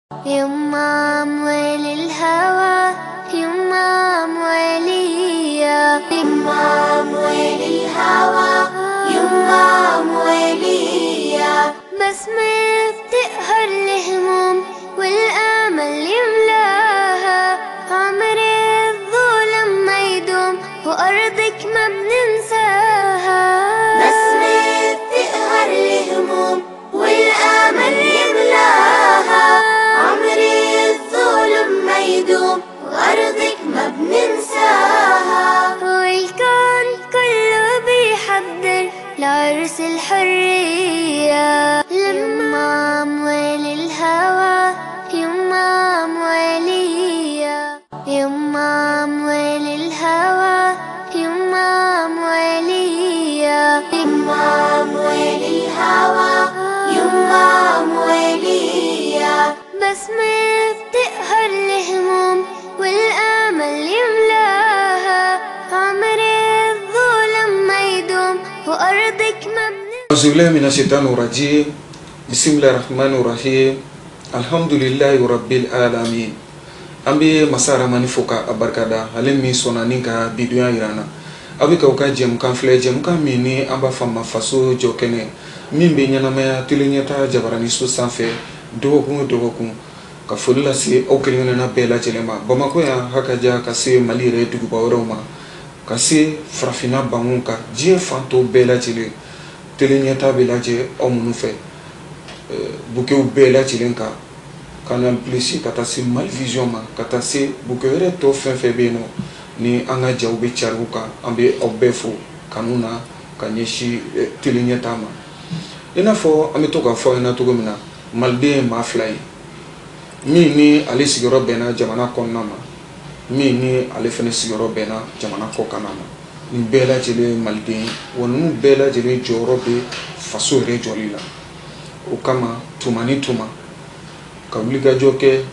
يما أموال الهوى، يما أموالية، يما أموال الهوى، يما أموالية. بسمة بتقهر الهموم والأمل يملاها، عمر الظلم ما يدوم وأرضك ما بننساها. بسمة بتقهر الهموم والأمل يملاها، عمر الظلم ما يدوم وأرضك ما بننساها. والكون كله بيحضر لعرس الحرية، لما أموال الهوى، يما أموالية، يما أموال الهوى، يما أموالية، يما أموال الهوى، يما أموالية. بسمة بتقهر الهموم والأمل يملاها، عمر الظلم ما يدوم وأرضك ما بننساها. أعوذ بالله من الشيطان الرجيم. بسم الله الرحمن الرحيم. الحمد لله رب العالمين. An bɛ masa Ramani fo k'a barikada, ale min sɔnna ni ka bidonya yira an na. Aw bɛ k'aw ka jɛmukan filɛ, jɛmukan min ni an b'a fɔ a ma Faso Jɔ Kɛnɛ, min bɛ ɲɛnamaya télé ɲɛta jabaraniso sanfɛ dɔgɔkun o dɔgɔkun. Ka foli lase aw kelen kelenna bɛɛ lajɛlen ma Bamakɔ yan hakaja, ka se Mali yɛrɛ duguba wɛrɛw ma, ka se farafinna bangun kan, diɲɛ fan tɔw bɛɛ lajɛlen. Télé ɲɛta bɛ lajɛ aw minnu fɛ bukew bɛɛ lajɛlen kan, Canal Plus, ka taa se Mali Vision ma, ka taa se buke wɛrɛ tɔ fɛn fɛn bɛ yen nɔ ni an ka jaw bɛ cari u kan. An bɛ aw bɛɛ fo kanu na ka ɲɛsin télé ɲɛta ma. I n'a fɔ an bɛ to k'a fɔ aw ɲɛna cogo min na, maliden ye maa fila ye: min ni ale sigiyɔrɔ bɛnna jamana kɔnɔna ma, min ni ale fana sigiyɔrɔ bɛnna jamana kɔkanna ma. Nin bɛɛ lajɛlen ye maliden ye, wa ninnu bɛɛ lajɛlen jɔyɔrɔ bɛ faso yɛrɛ jɔli la. O kama, tuma ni tuma, ka wulikajɔ kɛ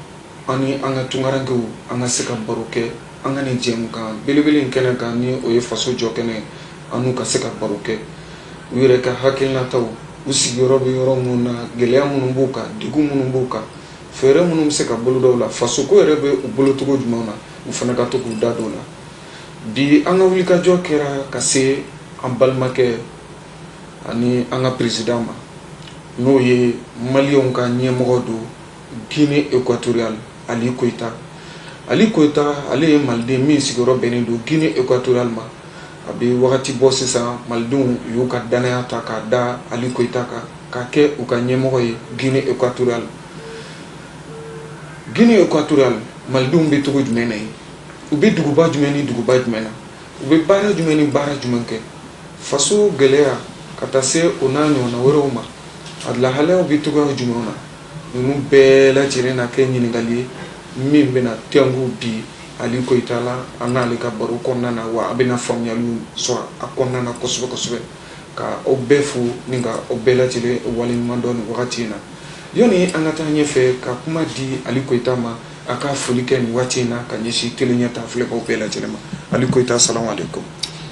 an ni an ka tunkarankew, an ka se ka baro kɛ an ka nin jɛmukan belebele in kɛnɛ kan, ni o ye Faso Jɔ Kɛnɛ ye. An n'u ka se ka baro kɛ u yɛrɛ ka hakilinataw, u sigiyɔrɔ bɛ yɔrɔ minnu na, gɛlɛya minnu b'u kan, degun minnu b'u kan, fɛɛrɛ minnu bɛ se ka boloda u la, fasoko yɛrɛ bɛ u bolo cogo jumɛn na, u fana ka to k'u da don o la. Bi, an ka wulikajɔ kɛra ka se an balimakɛ ani an ka président ma, n'o ye maliyɛnw ka ɲɛmɔgɔ don Guinée équatoriale, Ali Koyita. Ali Koyita, ale ye maliden min sigiyɔrɔ bɛnnen don Guinée équatoriale ma. A bɛ wagati bɔ sisan, malidenw y'u ka danaya ta k'a da Ali Koyita kan k'a kɛ u ka ɲɛmɔgɔ ye Guinée équatoriale. Guinée équatoriale, malidenw bɛ cogo jumɛn na yen? U bɛ duguba jumɛn ni duguba jumɛn na? U bɛ baara jumɛn ni baara jumɛn kɛ? Faso gɛlɛya ka taa se o n'a ɲɔgɔnna wɛrɛw ma, a lahalayaw bɛ cogoya jumɛn na? Ninnu bɛɛ lajɛlen na kɛ ɲininkali ye min bɛna tɛnku bi Ali Koyita la, an n'ale ka baro kɔnɔna na, wa a bɛna faamuyaliw sɔrɔ a kɔnɔna na kosɛbɛ kosɛbɛ. Ka aw bɛɛ fo ni ka aw bɛɛ lajɛlen waleɲuman dɔn nin wagati in na. Yanni an ka taa ɲɛfɛ ka kuma di Ali Koyita ma, a ka foli kɛ nin waati in na ka ɲɛsin télé ɲɛta filɛbaw bɛɛ lajɛlen ma. Ali Koyita, salamu aleykum.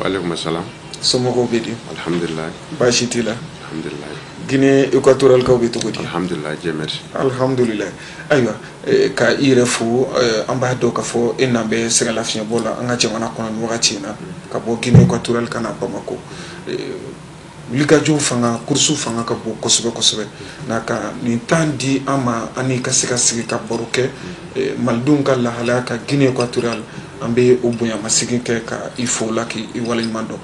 Waaleykum salam. Somɔgɔw bɛ di? Alhamdulillah. Baasi t'i la? Alhamdulillah. Guinée équatoriale kaw bɛ cogo di? Alhamdulillah, Dieu merci. Alhamdulillah. Ayiwa, ka i yɛrɛ fo. An b'a dɔn k'a fɔ e n'an bɛ sɛgɛnlafiɲɛbɔ la an ka jamana kɔnɔ nin wagati in na, ka bɔ Guinée équatoriale ka na Bamako. Wulikajɔw fanga, kurusu fanga ka bon kosɛbɛ kosɛbɛ. Nka ka nin temps di an ma, an ni ka se ka sigi ka baro kɛ malidenw ka lahalaya ka Guinée équatoriale, an bɛ o bonyamasegin kɛ ka i fo o la, k'i waleɲuman dɔn.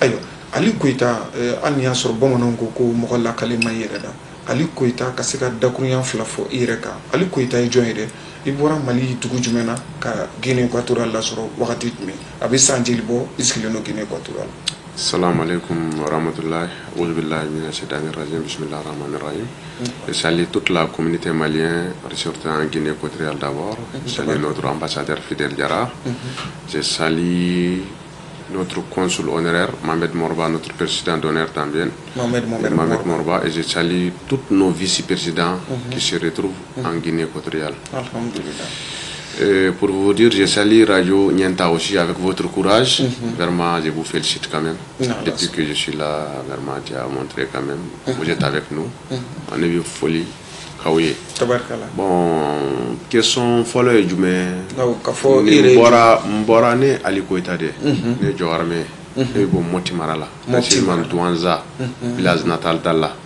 Ayiwa, Ali Koyita, hali n'i y'a sɔrɔ bamananw ko ko mɔgɔ lakale ma i yɛrɛ da, Ali Koyita ka se ka dakurunya fila fɔ i yɛrɛ kan. Ali Koyita ye jɔn ye dɛ? I bɔra Mali dugu jumɛn na ka Guinée équatoriale lasɔrɔ wagati jumɛn? A bɛ san joli bɔ i sigilen don Guinée équatoriale? Salam alaikum wa rahmatullahi wa barakatuh. Bismillah ar-Rahman ar-Rahim. Je salue toute la communauté malienne ressortant en Guinée équatoriale d'abord. Je salue notre ambassadeur Fidel Diarra. Je salue notre consul honoraire Mohamed Morba, notre président d'honneur también. Mohamed Mohamed Mohamed Morba. Morba. Et je salue tous nos vice-présidents qui se retrouvent en Guinée équatoriale. Alhamdulillah. Et pour vous dire, je salue Radio Nienta aussi avec votre courage. Vraiment, je vous félicite quand même. Non, Depuis que je suis là, vraiment, tu as montré quand même. Vous êtes avec nous. On est folie. k'aw ye. Tabarikala. Bon, question fɔlɔ ye jumɛn? Ka fɔ i yɛrɛ. N bɔra ne Ali Koyita de. Ne Jɔhɔrɔmɛ. Ne bɛ bɔ Moti mara la. Précisément Douentza, village natal Dalla.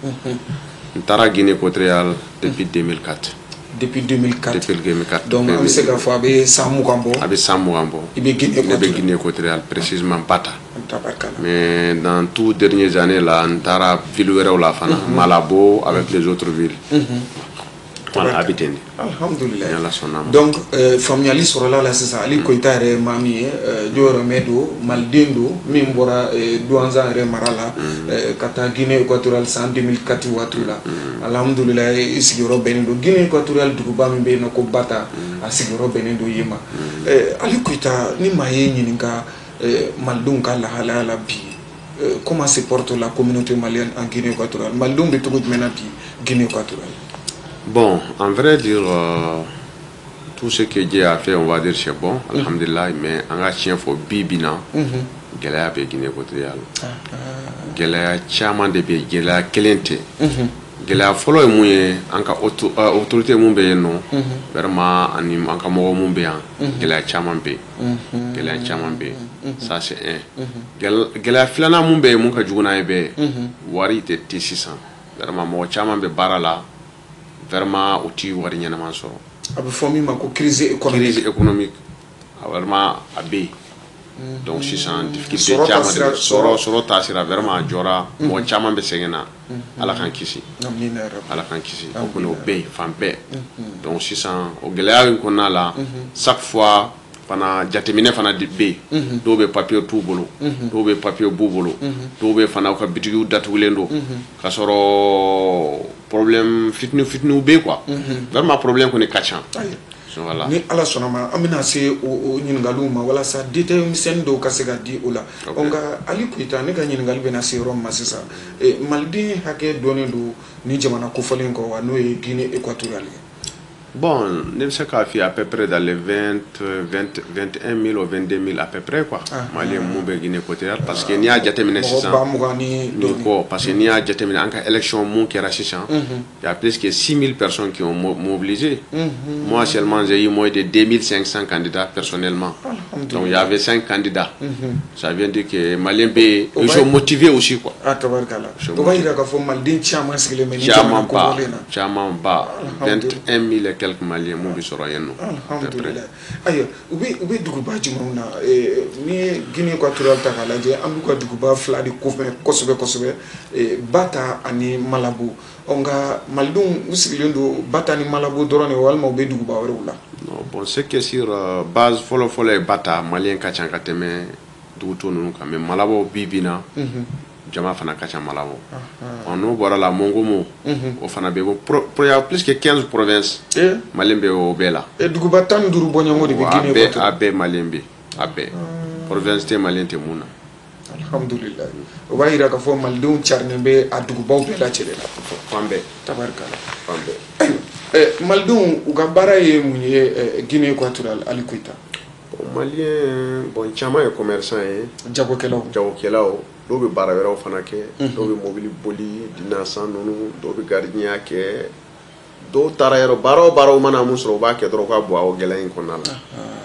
N taara Guinée équatoriale depuis 2004. Depuis 2004. Depuis 2004. Donc an bɛ se k'a fɔ a bɛ san 20 bɔ. A bɛ san 20 bɔ. I bɛ Guinée Ne bɛ Guinée équatoriale, précisément Bata. Tabarikala. Mais dans toutes dernières années là, n taara ville wɛrɛw la fana. Malabo avec les autres villes. Voilà, a bɛ ten de. Alhamdulilayi. Ni Ala sɔnna ma. Donc faamuyali sɔrɔla la sisan. Ali Koyita yɛrɛ ye maa min ye, Jɔhɔrɔmɛ don, maliden don min bɔra Douentza yɛrɛ mara la ka taa Guinée équatoriale san 2004 waati la. Alhamdulilayi, i sigiyɔrɔ bɛnnen don Guinée équatoriale duguba min bɛ yen nɔ ko Bata, a sigiyɔrɔ bɛnnen don yen ma. Ali Koyita, ni maa ye ɲininka malidenw ka lahalaya la bi, comment se porte la communauté malienne en Guinée équatoriale, malidenw bɛ cogo jumɛn na bi Guinée équatoriale? Bon, en vrai dire, tout ce que Dieu a fait, on va dire c'est bon, alhamdulillah, mais an ka tiɲɛ fɔ bi bi na, gɛlɛya bɛ Guinée équatoriale. Gɛlɛya caman de bɛ yen, gɛlɛya kelen tɛ. Gɛlɛya fɔlɔ ye mun ye? An ka autorité mun bɛ yen nɔ, vraiment, ani an ka mɔgɔ mun bɛ yan, gɛlɛya caman bɛ yen. Gɛlɛya caman bɛ yen. Ça c'est un. Gɛlɛya filanan mun bɛ yen, mun ka jugu n'a ye bɛɛ, wari tɛ te sisan. Vraiment, mɔgɔ caman bɛ baara la. Vraiment, u ti wari ɲɛnama sɔrɔ. A bɛ fɔ min ma ko crise économique. Crise économique, vraiment, a bɛ yen. Donc sisan difficulté caman de bɛ sɔrɔ taasira, vraiment, a jɔra, mɔgɔ caman bɛ sɛgɛn na. Ala k'an kisi. Ala k'an kisi. O kɔni o bɛ yen fan bɛɛ. Donc sisan o gɛlɛya in kɔnɔna la, chaque fois fana jateminɛ fana de bɛ yen. Dɔw bɛ papier t'u bolo, dɔw bɛ papier b'u bolo, dɔw bɛ fana u ka bitigiw datugulen don k'a sɔrɔ problème fitinin fitininw bɛ yen quoi. Vraiment, problème kɔni ka ca. Voilà. Ni Ala sɔnna ma, an bɛna se o ɲininkaliw ma walasa détail misɛnnin dɔw ka se ka di o la. Nka Ali Koyita, ne ka ɲininkali bɛna se yɔrɔ min ma sisan, maliden hakɛ dɔnnen don ni jamana kofɔlen kɔ wa, n'o ye Guinée équatoriale ye? Bon, ne bɛ se k'a f'i à peu près dans les 20, 20, 21 000 ou 22 000 à peu près quoi. Malien mun bɛ Guinée équatoriale, parce que n'i y'a jateminɛ sisan. Mɔgɔ 20 000 ni dɔɔnin. Kɔ, parce que n'i y'a jateminɛ an ka élection mun kɛra sisan, il y a plus que 6 000 personnes qui ont mobilisé. Moi seulement, j'ai eu moins de 2500 candidats personnellement. Donc il y avait 5 candidats. Ça veut dire que Malien bɛ, ils sont motivés aussi quoi. Ah, tabarikala. O b'a yira k'a fɔ maliden caman sigilen bɛ ni jamana kofɔlen na. Caman ba, 21 000 et quelques Maliens mun bɛ sɔrɔ yen nɔ. Alhamdulilayi. Ayiwa, u bɛ duguba jumɛnw na? N'i ye Guinée équatoriale ta k'a lajɛ, an b'u ka duguba fila de ko mɛn kosɛbɛ kosɛbɛ, Bata ani Malabo. Nka malidenw u sigilen don Bata ni Malabo dɔrɔn de, walima u bɛ duguba wɛrɛw la? Non, bon, c'est que sur base fɔlɔ fɔlɔ ye Bata, Malien ka ca ka tɛmɛ dugu tɔ ninnu kan, mais Malabo bi bi na, jama fana ka ca Malabo. Ɔ, n'o bɔra la, Mongomo, o fana bɛ yen. Il y a plus que 15 provinces. Malien bɛ o bɛɛ la. Duguba 15 bɔɲɔgɔnko de bɛ Guinée équatoriale. A bɛɛ Malien bɛ, a bɛɛ. Province tɛ Malien tɛ mun na. Alhamdulilayi. O b'a yira k'a fɔ malidenw carinen bɛ a dugubaw bɛɛ lajɛlen la. Fan bɛɛ. Tabarikala. Fan bɛɛ. Ayiwa, malidenw u ka baara ye mun ye Guinée équatoriale, Ali Koyita? Bon, Malien, bon, caman ye commerçant ye. Jagokɛlaw. Jagokɛlaw. Dɔw bɛ baara wɛrɛw fana kɛ. Dɔw bɛ mobili boli, dinasan ninnu, dɔw bɛ gardien kɛ. Dɔw taara yɔrɔ baara o baara, u mana mun sɔrɔ, u b'a kɛ dɔrɔn u ka bɔ o gɛlɛya in kɔnɔna la.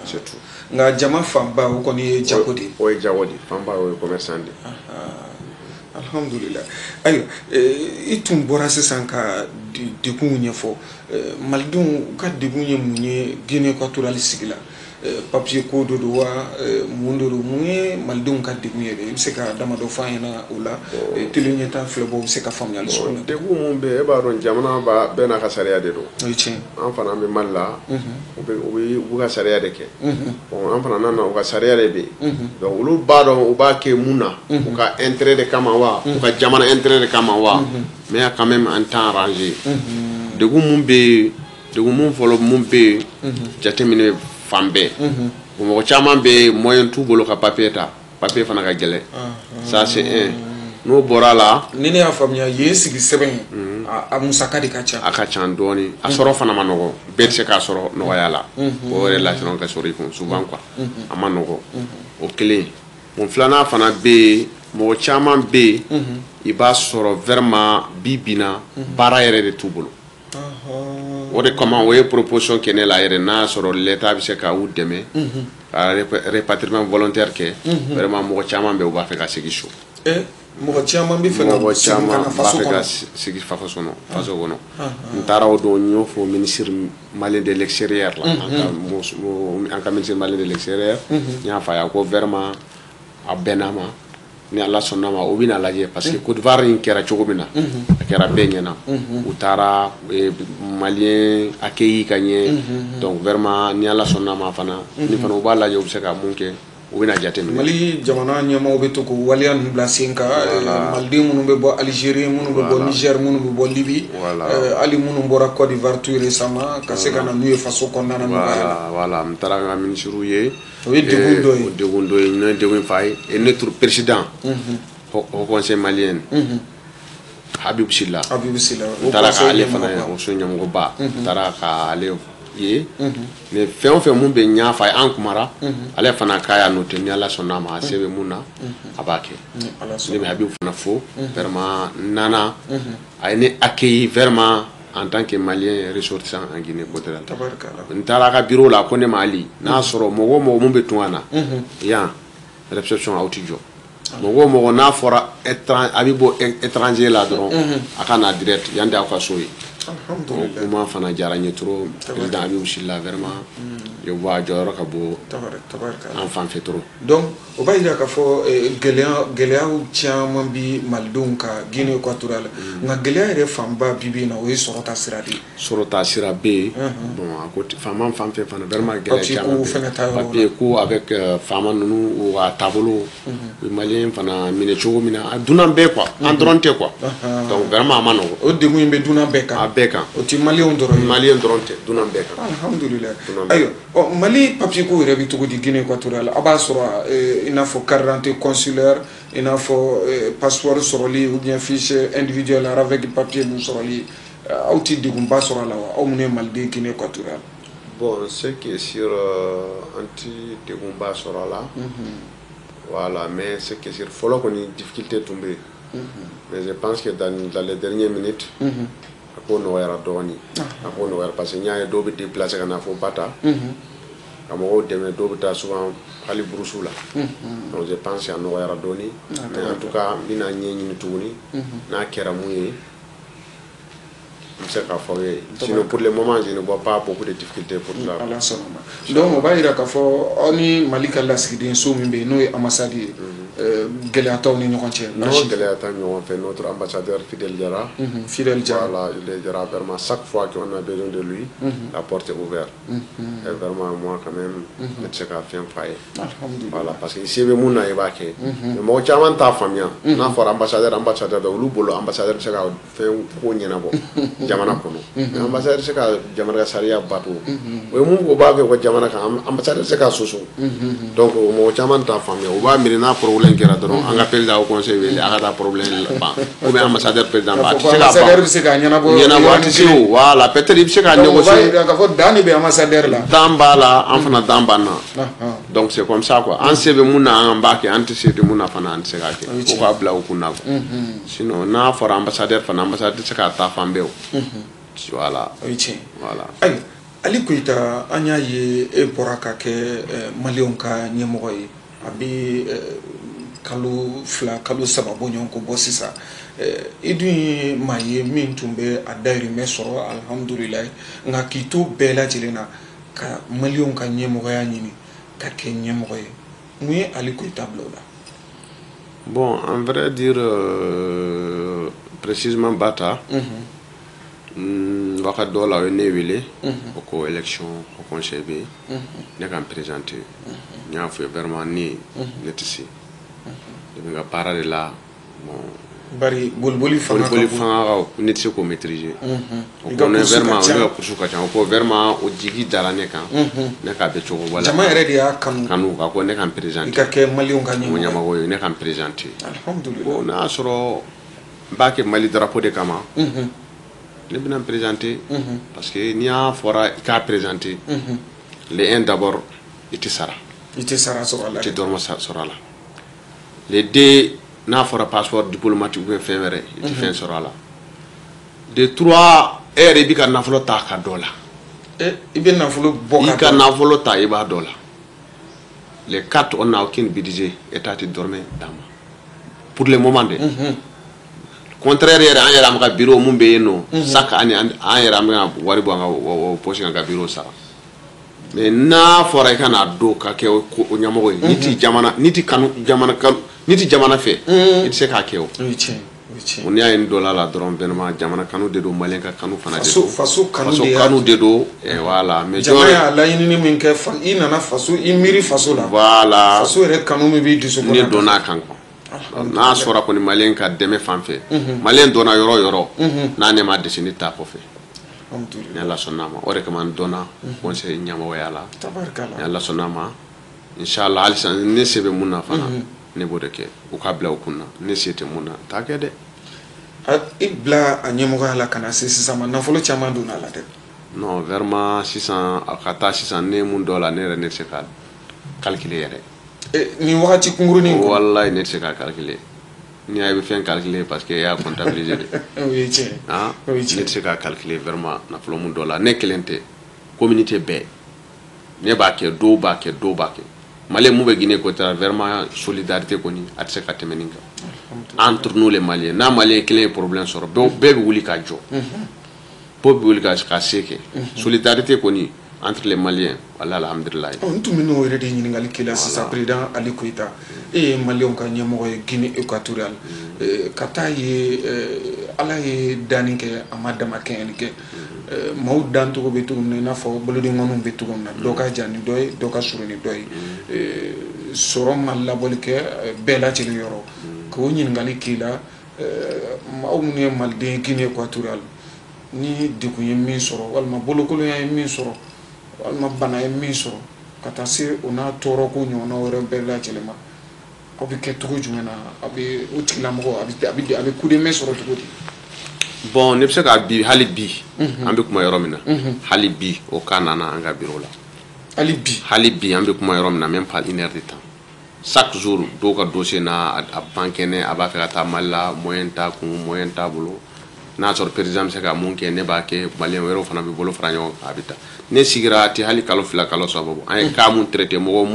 C'est tout. Nka jama fanba o kɔni ye jago de ye. O ye jago de ye, fanba o ye commerçant de ye. Alhamdulilayi. Ayiwa, i tun bɔra sisan ka degunw ɲɛfɔ. Malidenw u ka degun ye mun ye Guinée équatoriale sigi la? Papier ko dɔ don wa, mun de don? Mun ye malidenw ka degun yɛrɛ? I bɛ se ka damadɔ fɔ an ɲɛna o la, télé ɲɛta filɛbaaw bɛ se ka faamuyali sɔrɔ o la. Degun mun bɛ yen, e b'a dɔn jamana b'a bɛɛ n'a ka sariya de don. O ye tiɲɛ. An fana bɛ Mali la, u bɛ ka sariya de kɛ. Bon, an fana nana, u ka sariya de bɛ yen. Donc olu b'a dɔn u b'a kɛ mun na, u ka intérêt de kama wa, u ka jamana intérêt de kama wa, mais quand même an t'an arranger. Degun mun bɛ yen, degun mun fɔlɔ mun bɛ yen, jateminɛ fan bɛɛ. Mɔgɔ caman bɛ yen, moyen t'u bolo ka papier ta, papier fana ka gɛlɛn. Ça c'est un. N'o bɔra la. Ni ne y'a faamuya, yen sigi sɛbɛn a musaka de ka ca. A ka ca dɔɔni, a sɔrɔ fana ma nɔgɔ, bɛɛ tɛ se k'a sɔrɔ nɔgɔya la. O yɛrɛ lasɔrɔ ka sɔrɔ i kun souvent quoi, a ma nɔgɔ. O kelen. Bon, filanan fana bɛ yen, mɔgɔ caman bɛ yen, i b'a sɔrɔ vraiment bi bi na, baara yɛrɛ de t'u bolo. O de kama o ye proposition kɛ ne la yɛrɛ, n'a y'a sɔrɔ l'État bɛ se ka u dɛmɛ ka rapatriement volontaire kɛ. Vraiment, mɔgɔ caman bɛ yen, u b'a fɛ ka segin so. Mɔgɔ caman bɛ fɛ ka segin ka na faso kɔnɔ. Segin faso kɔnɔ, faso kɔnɔ. N taara o don, n y'o fɔ ministre malien de l'extérieur la, an ka ministre malien de l'extérieur. N y'a fɔ a ye ko vraiment a bɛnna ma, ni Ala sɔnna ma, o bɛna lajɛ, parce que Côte d'Ivoire in kɛra cogo min na, a kɛra bɛɛ ɲɛna. U taara malien accueilli ka ɲɛ. Donc vraiment, ni Ala sɔnna ma fana, ni fana u b'a lajɛ, u bɛ se ka mun kɛ, u bɛna jateminɛ. Mali jamana ɲɛmaaw bɛ to k'o waleya ninnu bila sen kan. Maliden minnu bɛ bɔ Algérie, minnu bɛ bɔ Niger, minnu bɛ bɔ Libye, hali minnu bɔra Côte d'Ivoire tout récemment, ka se ka na n'u ye faso kɔnɔna na nɔgɔya la. Voilà, n taara n ka ministre ye. O ye degun dɔ ye. O degun dɔ ye, n ye degun f'a ye. Et notre président au conseil malien, Habib Silla. Habib Silla. N taara k'ale fana ye, o so ɲɛmɔgɔba, n taara k'ale ye. Ni fɛn o fɛn mun bɛ n y'a f'a ye, an kumara, ale fana k'a y'a noté. Ni Ala sɔnna a ma, a se bɛ mun na, a b'a kɛ. Ne bɛ Habib fana fo. Vraiment, n nana, a ye ne accueilli vraiment en tant que Malien ressortissant en Guinée équatoriale. N taara a ka bureau la, ko ne ma Ali n'a sɔrɔ mɔgɔ o mɔgɔ mun bɛ tunga na yan, réception aw ti jɔ. Mɔgɔ o mɔgɔ n'a fɔra a bɛ bɔ étranger la dɔrɔn, a ka na direct yan de, aw ka so ye. O kuma fana diyara n ye trop. Président Habib Silla, vraiment, je vois a jɔyɔrɔ ka bon an fan fɛ trop. Donc o b'a yira k'a fɔ gɛlɛya, gɛlɛyaw caman bi malidenw ka Guinée équatoriale, nka gɛlɛya yɛrɛ fanba bi bi in na, o ye sɔrɔta sira de ye. Sɔrɔta sira bɛ yen. Bon, a ko faama fan fɛ fana, vraiment, gɛlɛya caman bɛ yen. Papier ko avec faama ninnu, u ka taabolo, u malien fana minɛ cogo min na, dunan bɛɛ quoi, an dɔrɔn tɛ quoi. Donc vraiment, a ma nɔgɔn. O degun in bɛ dunan bɛɛ kan. A bɛɛ kan. O ti maliyɛnw dɔrɔn ye. Maliyɛn dɔrɔn tɛ, dunan bɛɛ kan. Alhamdulilayi. Ayiwa, ɔ, Mali papier ko yɛrɛ bɛ cogo di Guinée équatoriale? A b'a sɔrɔ i n'a fɔ carte d'identité consulaire, i n'a fɔ passeport sɔrɔli, ou bien fiche individuelle avec papier ninnu sɔrɔli, aw ti degunba sɔrɔ a la wa, aw minnu ye maliden Guinée équatoriale? Bon, ce qui est sûr, an ti degunba sɔrɔ a la. Voilà, mais ce qui est sûr, fɔlɔ kɔni, difficulté tun bɛ yen, mais je pense que dans les dernières minutes, a ko nɔgɔyara dɔɔni. A ko nɔgɔyara, parce que n y'a ye dɔw bɛ déplacer ka na fo Bata ka mɔgɔw dɛmɛ, dɔw bɛ taa souvent hali brousse la. Donc je pense que a nɔgɔyara dɔɔni, mais en tout cas, n bɛna ɲɛɲini tuguni, n'a kɛra mun ye, n bɛ se k'a fɔ aw ye. Sinon, pour le moment, je ne vois pas beaucoup de difficultés pour ça. Ala sɔnna ma. Donc o b'a yira k'a fɔ aw ni Mali ka lasigiden so min bɛ yen, n'o ye ambassade ye, gɛlɛya t'aw ni ɲɔgɔn cɛ? Non, gɛlɛya t'an ɲɔgɔn fɛ. Notre ambassadeur Fidel Diarra. Fidel Diarra. Voilà, il Diarra, vraiment, chaque fois qu'on a besoin de lui, la porte est ouverte. Et vraiment, moi quand même, ne tɛ se ka fɛn f'a ye. Voilà, parce que se bɛ mun na, i b'a kɛ. Mais mɔgɔ caman t'a faamuya. N'a fɔra ambassadeur, ambassadeur, olu bolo ambassadeur bɛ se ka fɛn ko ɲɛnabɔ jamana kɔnɔ. Mais ambassadeur bɛ se ka jamana ka sariya bato. O ye mun ko b'a kɛ u ka jamana kan, ambassadeur bɛ se ka soso. Donc mɔgɔ caman t'a faamuya. U b'a miiri n'a problème kɛra dɔrɔn, an ka président au conseil wele, a ka taa problème ban, ou bien ambassadeur président ba, a tɛ se ka ban. Ambassadeur bɛ se k'a ɲɛnabɔ. Ɲɛnabɔ, a tɛ se o. Voilà, peut-être i bɛ se ka négocier. K'a fɔ dan de bɛ ambassadeur la. Dan b'a la, an fana dan b'an na. Donc c'est comme ça quoi. An se bɛ mun na, an b'a kɛ, an tɛ se de mun na fana, an tɛ se k'a kɛ. Fo k'a bila u kunna quoi. Sinon n'a fɔra ambassadeur fana, ambassadeur tɛ se k'a ta fan bɛɛ o. Voilà. O ye tiɲɛ. Voilà. Ayiwa, Ali Koyita, an y'a ye e bɔra ka kɛ maliyɛnw ka ɲɛmɔgɔ ye, a bɛ kalo 2, kalo 3 bɔ ɲɔgɔn ko bɔ sisan. I dun ye maa ye min tun bɛ a dayirimɛ sɔrɔ, alihamudulilayi, nka k'i to bɛɛ lajɛlen na ka maliyɛnw ka ɲɛmɔgɔya ɲini ka kɛ ɲɛmɔgɔ ye, mun ye Ali Koyita bila o la? Bon, en vrai dire, précisément Bata, wagati dɔw la, o ye ne wele, o ko élection au conseil bɛ yen, ne ka n présenter. N y'a fɔ ye vraiment, ne tɛ se, ne bɛ n ka baara de la. Bon, bari boliboli fanga ka boliboli bon. Fanga ka, ne tɛ se k'o maîtriser. O I ka ko ne course ka vraiment ca. Ne ka course ka ca. O ko vraiment, o jigi dara ne kan, ne k'a bɛ cogo wala. Jama yɛrɛ de y'a kanu. Kanu ka ko ne ka n I présenter. ka kɛ maliyɛnw ka O ɲɛmɔgɔ ye. ɲɛmɔgɔ ye, ne ka n présenter. Alhamdulilayi. Bon, n'a y'a sɔrɔ n b'a kɛ Mali drapeau de kama, ne bɛna n présenter, parce que n'i y'a fɔra i k'a présenter, le un d'abord, i tɛ sara. I tɛ sara sɔrɔ a la. I tɛ dɔrɔmɛ sɔrɔ a la. Le deux, n'a fɔra passeport diplomatique ou bien fɛn wɛrɛ, i tɛ fɛn sɔrɔ a la. De trois E yɛrɛ i b'i ka nafolo ta ka dɔ la. I bɛ nafolo bɔ ka i ka nafolo ta, i b'a dɔ la. Les quatre, on n'a aucun budget, État tɛ dɔrɔmɛ d'an ma pour le moment de. Contraire yɛrɛ, an yɛrɛ, an ka bureau mun bɛ yen nɔ, chaque année an yɛrɛ, an bɛ ka wari bɔ an ka poche kan ka bureau sara. Mais n'a fɔra i ka n'a don ka kɛ o ɲɛmɔgɔ ye, n'i ti jamana, n'i ti kanu jamana kanu, n'i ti jamana fɛ, i tɛ se k'a kɛ o. O ye tiɲɛ, o ye tiɲɛ. N'i y'a ye n donna la dɔrɔn, vraiment, jamana kanu de don, malien ka kanu fana de don. Faso kanu de. Faso kanu de don, voilà. Mais jama y'a laɲinini min kɛ, i nana faso, i miiri faso la. Voilà. Faso yɛrɛ kanu min b'i dusukun na. Ne donna a kan quoi. N'a sɔrɔ kɔni malien ka dɛmɛ fan fɛ, malien donna yɔrɔ o yɔrɔ, n'a ne ma dɛsɛ, ne t'a kɔfɛ. Ni Ala sɔnna a ma, o de kama n donna conseil ɲɛmɔgɔya la. Ni Ala sɔnna a ma, inchallah, halisa ne se bɛ mun na fana, ne b'o de kɛ. U ka bila u kun na, ne se tɛ mun na, n t'a kɛ dɛ. I bila a ɲɛmɔgɔya la ka na se sisan ma, nafolo caman donna a la dɛ. Non, vraiment, sisan a ka taa sisan, ne ye mun dɔ la, ne yɛrɛ ne tɛ se ka calculer yɛrɛ. Nin wagati kunkurunin kɔnɔ. Walayi, ne tɛ se ka calculer. N'i y'a ye i bɛ fɛn calculer, parce que e y'a comptabiliser de. O ye tiɲɛ. O ye tiɲɛ. Ne tɛ se ka calculer vraiment nafolo mun dɔ la. Ne kelen tɛ, communauté bɛɛ. Ne b'a kɛ, dɔw b'a kɛ, dɔw b'a kɛ. Malien mun bɛ Guinée équatoriale, vraiment, solidarité kɔni a tɛ se ka tɛmɛ nin kan. Entre nous les Maliens, n'a Malien kelen ye problème sɔrɔ, bɛɛ bɛ wuli ka jɔ. Bɛɛ bɛ wuli ka se kɛ. Solidarité kɔni entre les Maliens, walahi, alhamdulilayi. N tun bɛ n'o yɛrɛ de ɲininkali k'i la sisan, président Ali Koyita. E ye Maliyɛnw ka ɲɛmɔgɔ ye Guinée équatoriale. Ka taa ye, Ala ye danni kɛ, a ma dama kɛɲɛli kɛ. Maaw dancogo bɛ cogo min na, i n'a fɔ bolodenkɔniw bɛ cogo min na, dɔ ka jan ni dɔ ye, dɔ ka surun ni dɔ ye. Sɔrɔ ma labɔli kɛ bɛɛ lajɛlen yɔrɔ. K'o ɲininkali k'i la, aw minnu ye Maliden Guinée équatoriale, ni degun ye min sɔrɔ, walima bolokolonya ye min sɔrɔ, walima bana ye min sɔrɔ, ka taa se o n'a tɔɔrɔko ɲɔgɔnna wɛrɛ bɛɛ lajɛlen ma, aw bɛ kɛ cogo jumɛn na? A bɛ o tigilamɔgɔ a bɛ coup de main sɔrɔ cogo di? Bon, ne bɛ se ka bi, hali bi an bɛ kuma yɔrɔ min na, hali bi o cas nana an ka bureau la. Hali bi? Hali bi an bɛ kuma yɔrɔ min na, même pas une heure de temps. Chaque jour dɔw ka dossier n'a a ban kɛnɛ, a b'a fɛ ka taa Mali la, moyen t'a kun, moyen t'a bolo. N'a sɔrɔ président bɛ se ka mun kɛ, ne b'a kɛ. Malien wɛrɛw fana bɛ bolo fara ɲɔgɔn kan, a bɛ taa. Ne sigira, a tɛ hali kalo 2, kalo 3 bɔ, an ye cas mun traité, mɔgɔ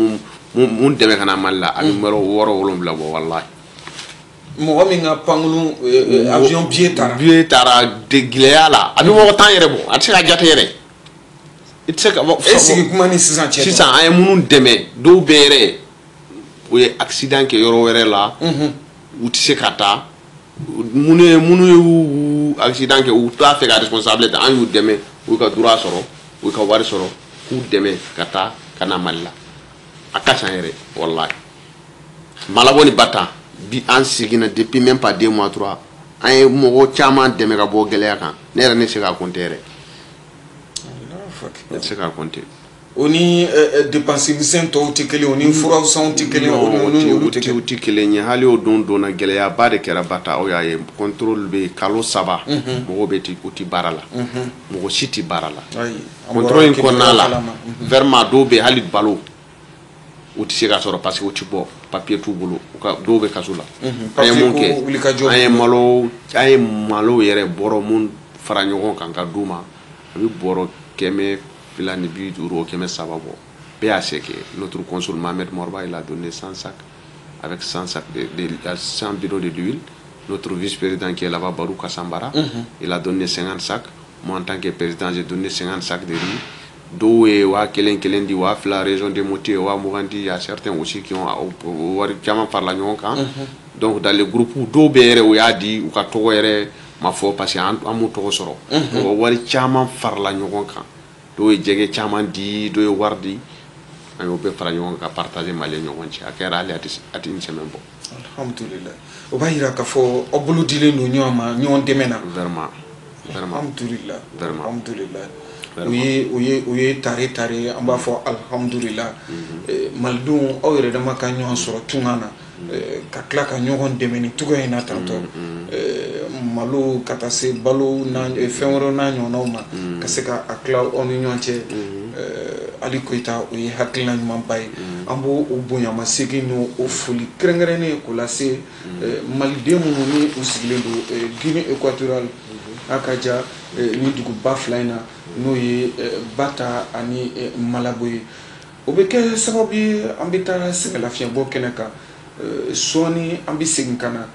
mun dɛmɛ ka na Mali la, a bɛ mɔgɔ 6, 7 bɔ, walahi. Mɔgɔ min ka pankurun, avion billet taara. Billet taara de gɛlɛya la, a bɛ mɔgɔ 10 yɛrɛ bɔ, a tɛ se ka jate yɛrɛ. I tɛ se ka. E sigi kuma ni sisan cɛ. Sisan an ye minnu dɛmɛ, dɔw bɛ yɛrɛ, u ye accident kɛ yɔrɔ wɛrɛ la, u tɛ se ka taa. Minnu y'u accident kɛ, u t'a fɛ ka responsable ta, an y'u dɛmɛ, u y'u ka droit sɔrɔ, u y'u ka wari sɔrɔ, k'u dɛmɛ ka taa ka na Mali la. A ka ca yɛrɛ, walahi. Malabo ni Bata bi, an seginna depuis même pas 2 mois, 3, an ye mɔgɔ caman dɛmɛ ka bɔ gɛlɛya kan. Ne yɛrɛ ne tɛ se k'a compter yɛrɛ. Ne tɛ se k'a compter. O ni dépense misɛn tɔw tɛ kelen, o ni furasanw tɛ kelen, o ni olu tɛ kelen. O tɛ kelen ye. Hali o don donna, gɛlɛyaba de kɛra Bata. Aw y'a ye, contrôle bɛ kalo 3, mɔgɔw bɛ u tɛ baara la, mɔgɔ si tɛ baara la. Contrôle in kɔnɔna la, vraiment, dɔw bɛ hali balo u tɛ se ka sɔrɔ, parce que u tɛ bɔ, papier t'u bolo, u ka dɔw bɛ kaso la. An ye mun kɛ? An ye malo yɛrɛ bɔrɔ mun fara ɲɔgɔn kan ka d'u ma, a bɛ bɔrɔ 250, 300 bɔ. Bɛɛ y'a se kɛ. Notre consul Mohamed Morba, il a donné 100 sacs avec 100 sacs de 100 bidons de l'huile. Notre vice-président qui est là-bas, Barou Kassambara, il a donné 50 sacs. Moi, en tant que président, j'ai donné 50 sacs de riz. Dɔw ye 1000 kelen di, 2000, région de Mopti ye 20 000 di. Il y a certains aussi qui ont wari caman farala ɲɔgɔn kan. Donc dans le groupe, dɔw bɛ yɛrɛ, u y'a di, u ka tɔgɔ yɛrɛ ma fɔ, parce que an m'u tɔgɔ sɔrɔ. O wari caman farala ɲɔgɔn kan, dɔw ye jɛgɛ caman di, dɔw ye wari di, an y'o bɛɛ fara ɲɔgɔn kan ka partager Mali ɲɔgɔn cɛ. A kɛra hali a tɛ une semaine bɔ. Alhamdulilayi, o b'a yira k'a fɔ aw bolo dilen don ɲɔgɔn ma ɲɔgɔn dɛmɛ na. Vraiment, vraiment. Alhamdulilayi. Vraiment. Alhamdulilayi, o ye tare tare, an b'a fɔ alhamdulilayi. Malidenw, aw yɛrɛ dama ka ɲɔgɔn sɔrɔ tunga na, ka tila ka ɲɔgɔn dɛmɛ ni cogoya in na tantɔ, malo ka taa se balo n'a fɛn wɛrɛw n'a ɲɔgɔnnaw ma, ka se ka a tila aw ni ɲɔgɔn cɛ. Ali Koyita, o ye hakilina ɲumanba ye. An b'o o bonyamasegin n'o o foli kɛrɛnkɛrɛnnen k'o lase maliden minnu ni u sigilen don Guinée équatoriale, n'a ka ja. Ni duguba fila in na, n'o ye Bata ani Malabo ye, o bɛ kɛ sababu ye an bɛ taa sɛgɛnlafiɲɛbɔ kɛnɛ kan. Sɔɔni an bɛ segin ka na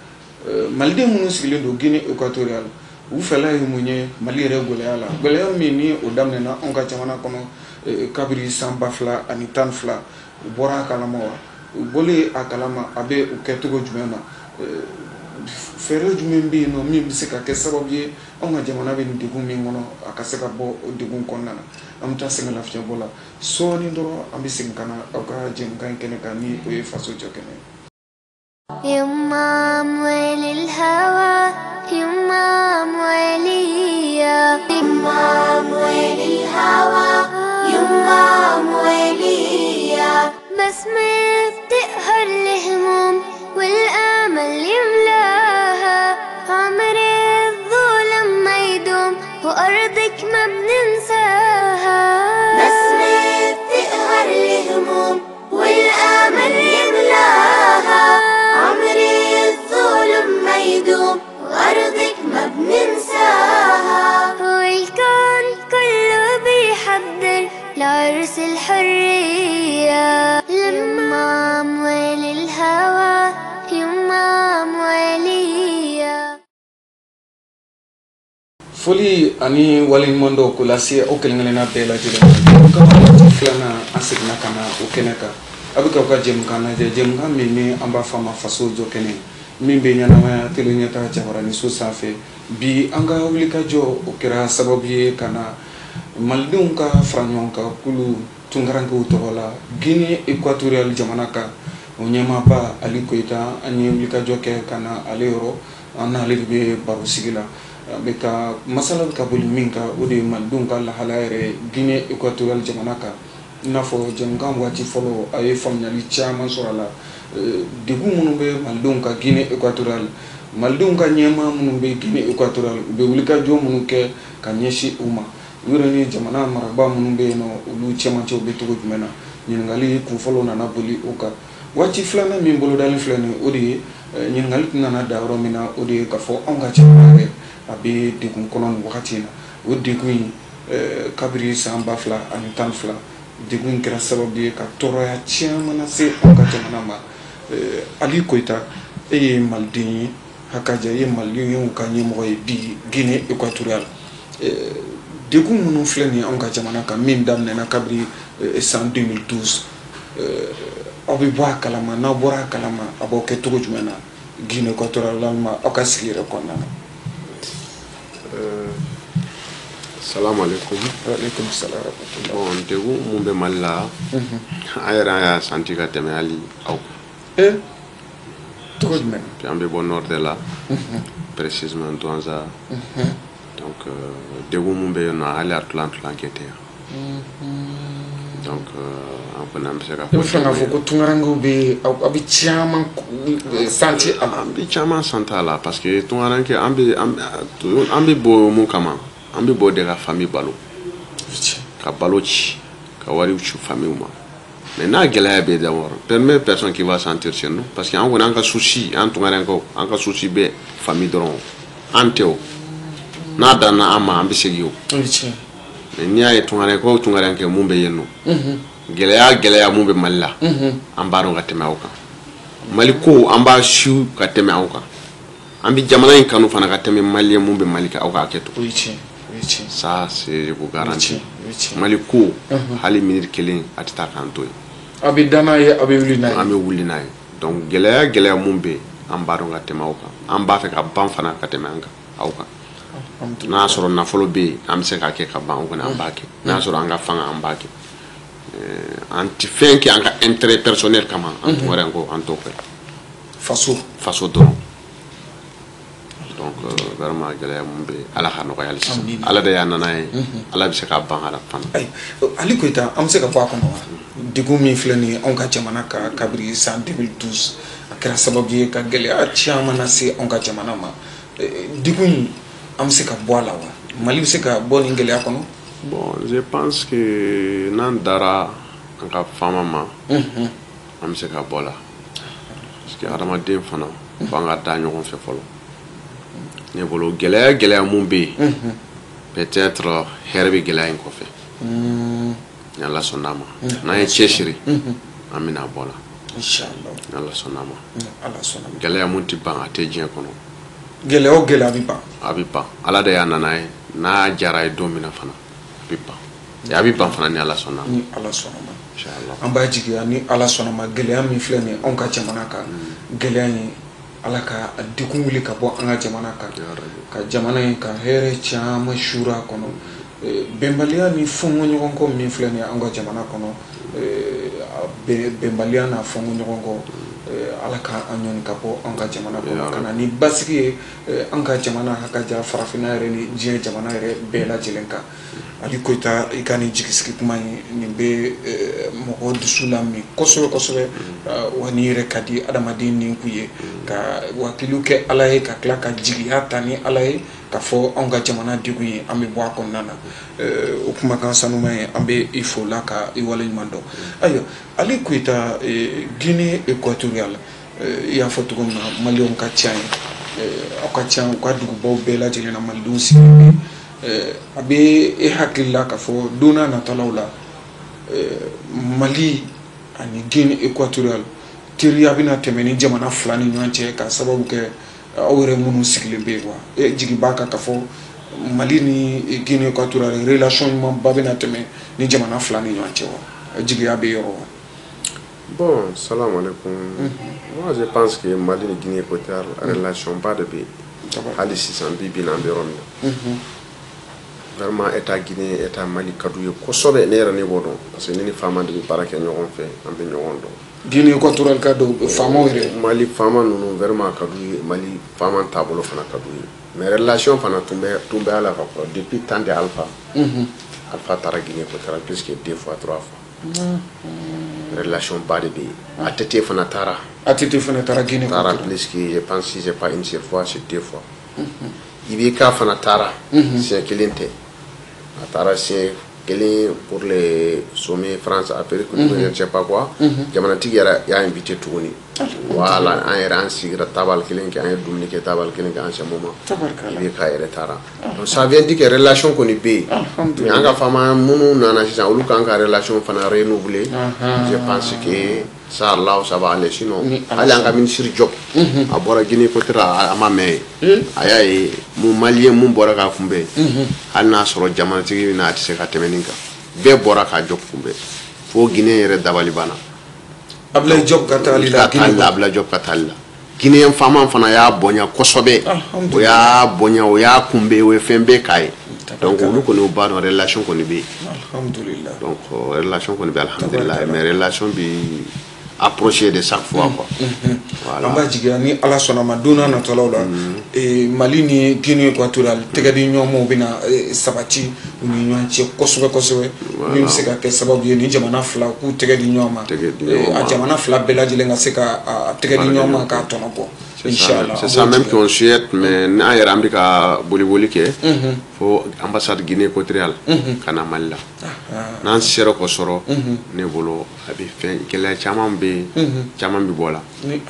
maliden minnu sigilen don Guinée équatoriale, u fɛla ye mun ye Mali yɛrɛ gɛlɛya la, gɛlɛya min ni o daminɛna anw ka jamana kɔnɔ kabiri san 2012. U bɔra a kalama wa? U bɔlen a kalama, a bɛ u kɛ cogo jumɛn na? Fɛɛrɛ jumɛn bɛ yen nɔ min bɛ se ka kɛ sababu ye anw ka jamana bɛ nin degun min kɔnɔ, a ka se ka bɔ o degun kɔnɔna na? An bɛ taa sɛgɛn lafiɲɛbɔ la sɔɔni dɔrɔn, an bɛ segin ka na aw ka jɛmukan in kɛnɛ kan, ni o ye Faso Jɔ Kɛnɛ ye. يما أموال الهوى، يما أموالية، يما أموال الهوى، يما أموالية، بسمة بتقهر الهموم والآمل يملاها، عمر الظلم ما يدوم وأرضك ما بننساها، بسمة بتقهر الهموم والآمل يملاها، عمر الظلم ما يدوم وأرضك ما بننساها، والكون كله بيحضر لعرس الحرية، لما أموال الهوى، يما أموالية. Foli ani waleɲuman dɔw k'o lase aw kelen kelenna bɛɛ lajɛlen ma. Ka waati filanan, an seginna ka na o kɛnɛ kan. A bɛ k'aw ka jɛmukan lajɛ, jɛmukan min ni an b'a fɔ a ma Faso Jɔ Kɛnɛ, min bɛ ɲɛnamaya télé ɲɛta jabaraninso sanfɛ. Bi an ka wulikajɔ o kɛra sababu ye ka na malidenw ka fara ɲɔgɔn kan kulu tunkarankew tɔgɔ la Guinée équatoriale jamana kan, o ɲɛmaaba Ali Koyita. An ye wulikajɔ kɛ ka na ale yɔrɔ, an n'ale de bɛ baro sigi la. An bɛ ka masala bɛ ka boli min kan, o de ye malidenw ka lahalaya yɛrɛ Guinée équatoriale jamana kan. I n'a fɔ jɛmukan waati fɔlɔ, a ye faamuyali caman sɔrɔ a la, degun minnu bɛ malidenw ka Guinée équatoriale, malidenw ka ɲɛmaa minnu bɛ Guinée équatoriale, u bɛ wulikajɔ minnu kɛ ka ɲɛsin u ma, u yɛrɛ ni jamana marabaa minnu bɛ yen nɔ, olu cɛmancɛw bɛ cogo jumɛn na. Ɲininkali kunfɔlɔ nana boli o kan. Waati filanan min bolodalen filɛ nin ye, o de ye ɲininkali tun nana da yɔrɔ min na, o de ye k'a fɔ anw ka jamana yɛrɛ a bɛ degun kɔnɔ nin wagati in na. O degun in, kabiri san 2012, degun in kɛra sababu ye ka tɔɔrɔya caman lase anw ka jamana ma. Ali Koyita, e ye maliden ye, hakaja i ye malidenw ka ɲɛmɔgɔ ye bi Guinée équatoriale. Degun minnu filɛ nin ye anw ka jamana kan, min daminɛna kabiri san 2012, aw bɛ bɔ a kalama? N'aw bɔra a kalama, a b'aw kɛ cogo jumɛn na Guinée équatoriale walima aw ka sigi yɛrɛ kɔnɔna na? Salam alaikum. Alaikum salam wa rahmatullah. Bon, degun mun bɛ Mali la, an yɛrɛ an y'a senti ka tɛmɛ hali aw kan. Cogo jumɛn? Puis an bɛ bɔ nord de la, précisément Douentza. Donc degun mun bɛ yen nɔ, hali a tulan tulan kɛ tɛ yan. Donc an kɔni an bɛ se ka E bɛ fɛ k'a fɔ ko tunkarankew bɛ aw bɛ caman senti a la? An bɛ caman senti a la, parce que tunkaranke an bɛ bɔ mun kama? An bɛ bɔ de ka famille balo, ka balo ci, ka wariw ci famille ma. Mais n'a gɛlɛya bɛ d'abord, première personne qui va sentir, c'est nous, parce que an kɔni an ka souci, an tunkarankew an ka souci bɛ famille dɔrɔn, an tɛ o. N'a danna an ma, an bɛ segin o. O ye tiɲɛ. Mais n'i y'a ye tunkaranke o tunkaranke mun bɛ yen nɔ, gɛlɛya gɛlɛya mun bɛ Mali la, an b'a dɔn ka tɛmɛ aw kan. Mali ko an b'a su ka tɛmɛ aw kan. An bɛ jamana in kanu fana ka tɛmɛ malien mun bɛ Mali kan. Aw k'a kɛ to. O ye tiɲɛ, o ye tiɲɛ. Ça, c'est, je vous garantis. O ye tiɲɛ. Mali ko, hali minute kelen a tɛ taa k'an to yen. Aw bɛ da n'a ye, aw bɛ wuli n'a ye. An bɛ wuli n'a ye. Donc gɛlɛya gɛlɛya mun bɛ yen, an b'a dɔn ka tɛmɛ aw kan. An b'a fɛ ka ban fana ka tɛmɛ an kan aw kan. N'a y'a sɔrɔ nafolo bɛ yen, an bɛ se k'a kɛ ka ban, o kɔni an b'a kɛ. N'a y'a sɔrɔ an ka fanga, an b'a kɛ. An tɛ fɛn kɛ an ka intérêt personnel kama. An tun ko an t'o kɛ. Faso. Faso dɔrɔn. Donc vraiment, gɛlɛya mun bɛ yen, Ala ka nɔgɔya hali sisan. Ala de y'a nana ye, Ala bɛ se k'a ban ala fana. Ayi, Ali Koyita, an bɛ se ka bɔ a kɔnɔ wa? Degun min filɛ nin ye anw ka jamana kan kabiri san 2012, a kɛra sababu ye ka gɛlɛya caman lase anw ka jamana ma. Degun in, an bɛ se ka bɔ a la wa? Mali bɛ se ka bɔ nin gɛlɛya kɔnɔ? Bon, je pense que n'an dara an ka faama ma, an bɛ se ka bɔ la, parce que hadamaden fana f'an ka da ɲɔgɔn fɛ fɔlɔ. Ne bolo, gɛlɛya gɛlɛya mun bɛ yen Peut-être hɛrɛ bɛ gɛlɛya in kɔfɛ. Ni Ala sɔnna a ma, n'an ye cɛsiri, an bɛna bɔ la. Inshallah. Ni Ala sɔnna a ma. Ni Ala sɔnna ma. Gɛlɛya mun tɛ ban, a tɛ diɲɛ kɔnɔ. Gɛlɛya o gɛlɛya bɛ ban. A bɛ ban, Ala de y'a nana ye. N'a diyara ye don min na fana, a bɛ ban. A bɛ ban fana ni Ala sɔnna a ma. Ni Ala sɔnna ma. Inshallah. An b'a jigiya ni Ala sɔnna ma, gɛlɛya min filɛ nin ye anw ka jamana kan, gɛlɛya in, Ala ka a degun wuli ka bɔ an ka jamana kan, ka jamana in ka hɛrɛ caman suura a kɔnɔ. Bɛnbaliya ni fɔnkɔɲɔgɔnkɔ min filɛ nin ye an ka jamana kɔnɔ, bɛnbaliya n'a fɔnkɔɲɔgɔnkɔ, Ala ka an ɲɔni ka bɔ an ka jamana kɔnɔ, ka na ni basigi ye an ka jamana ka ja farafinna yɛrɛ ni diɲɛ jamana yɛrɛ bɛɛ lajɛlen kan. Ali Koyita, i ka nin jigisigi kuma in, nin bɛ mɔgɔ dusu la min kosɛbɛ kosɛbɛ. Wa n'i yɛrɛ ka di adamaden ni kun ye ka wakilu kɛ Ala ye, ka tila ka jigiya ta ni Ala ye ka fɔ anw ka jamana degun ye, an bɛ bɔ a kɔnɔna na. O kumakan sanuman ye, an bɛ i fo la ka i waleɲuman dɔn. Ayiwa, Ali Koyita, Guinée équatoriale, i y'a fɔ cogo min na, maliyɛnw ka ca yen, aw ka ca, u ka dugubaw bɛɛ lajɛlen na malidenw sigilen bɛ. A bɛ e hakili la k'a fɔ don n'a natalaw la, Mali ani Guinée équatoriale teriya bɛna tɛmɛ ni jamana fila ni ɲɔgɔn cɛ, ka sababu kɛ aw yɛrɛ minnu sigilen bɛ yen wa? E jigi b'a kan k'a fɔ Mali ni Guinée équatoriale relation ɲumanba bɛna tɛmɛ ni jamana fila ni ɲɔgɔn cɛ wa? Jigiya bɛ yɔrɔ wa? Bon, salam alaikum. Moi, je pense que Mali ni Guinée équatoriale, relation ba de bɛ yen. Hali sisan bi bi in na, an bɛ yɔrɔ min na. Vraiment, état Guinée, état Mali ka d'u ye kosɛbɛ. Ne yɛrɛ ne b'o dɔn parce que ne ni faama de bɛ baara kɛ ɲɔgɔn fɛ, an bɛ ɲɔgɔn dɔn. Guinée équatoriale ka dɔw faamaw yɛrɛ. Mali faama ninnu vraiment ka d'u ye, Mali faama taabolo fana ka d'u ye. Mais relation fana tun bɛ a la ka kɔrɔ depuis temps de Alpha. Alpha taara Guinée équatoriale plus que deux fois, trois fois. Relation ba de bɛ yen. ATT fana taara. ATT fana taara Guinée. Taara plus que, je pense, si c'est pas une seule fois, c'est deux fois. IBK fana taara. Siɲɛ kelen tɛ. A taara siɲɛ kelen pour les sommets France Afrique, je ne sais pas quoi. Jamanatigi yɛrɛ y'a invité tuguni. Voilà, an yɛrɛ an sigira tabal kelen kɛ, an ye dumuni kɛ tabal kelen kɛ en ce moment. IBK yɛrɛ taara. Donc ça vient dire que relation kɔni bɛ yen. Mais an ka faama minnu nana sisan, olu kan ka relation fana renouveler. Je pense que ça là ça va aller, sinon hali an ka ministre Diop a bɔra Guinée équatoriale, a ma mɛn yen. A y'a ye mun malien mun bɔra k'a kunbɛn, hali n'a sɔrɔ jamanatigi bɛ na, a tɛ se ka tɛmɛ nin kan. Bɛɛ bɔra k'a Diop kunbɛn fo Guinée yɛrɛ dabali banna. Ablaye Diop ka taali la. Guinée, Ablaye Diop ka taali la. Guinéen faama fana y'a bonya kosɛbɛ, o y'a bonya, o y'a kunbɛn, o ye fɛn bɛɛ k'a ye. Donc olu kɔni u b'a dɔn relation kɔni bɛ yen. Alhamdulillah. Donc relation kɔni bɛ, alhamdulillah, mais relation bi approcher de chaque fois quoi. Voilà. An b'a jigiya ni Ala sɔnna ma, don n'a natɔlaw la, Mali ni Guinée équatoriale tɛgɛ di ɲɔgɔnmaw bɛna sabati u ni ɲɔgɔn cɛ kosɛbɛ kosɛbɛ, min bɛ se ka kɛ sababu ye ni jamana fila k'u tɛgɛ di ɲɔgɔn ma, a jamana fila bɛɛ lajɛlen ka se ka a tɛgɛ di ɲɔgɔn ma k'a tɔnɔ bɔ. Inchallah. C'est ça même qu'on souhaite, mais n'an yɛrɛ an bɛ ka boli-boli kɛ fo ambassade Guinée équatoriale ka na Mali la. N'an sera k'o sɔrɔ, ne bolo a bɛ fɛn gɛlɛya caman bɛ yen, caman bɛ bɔ a la.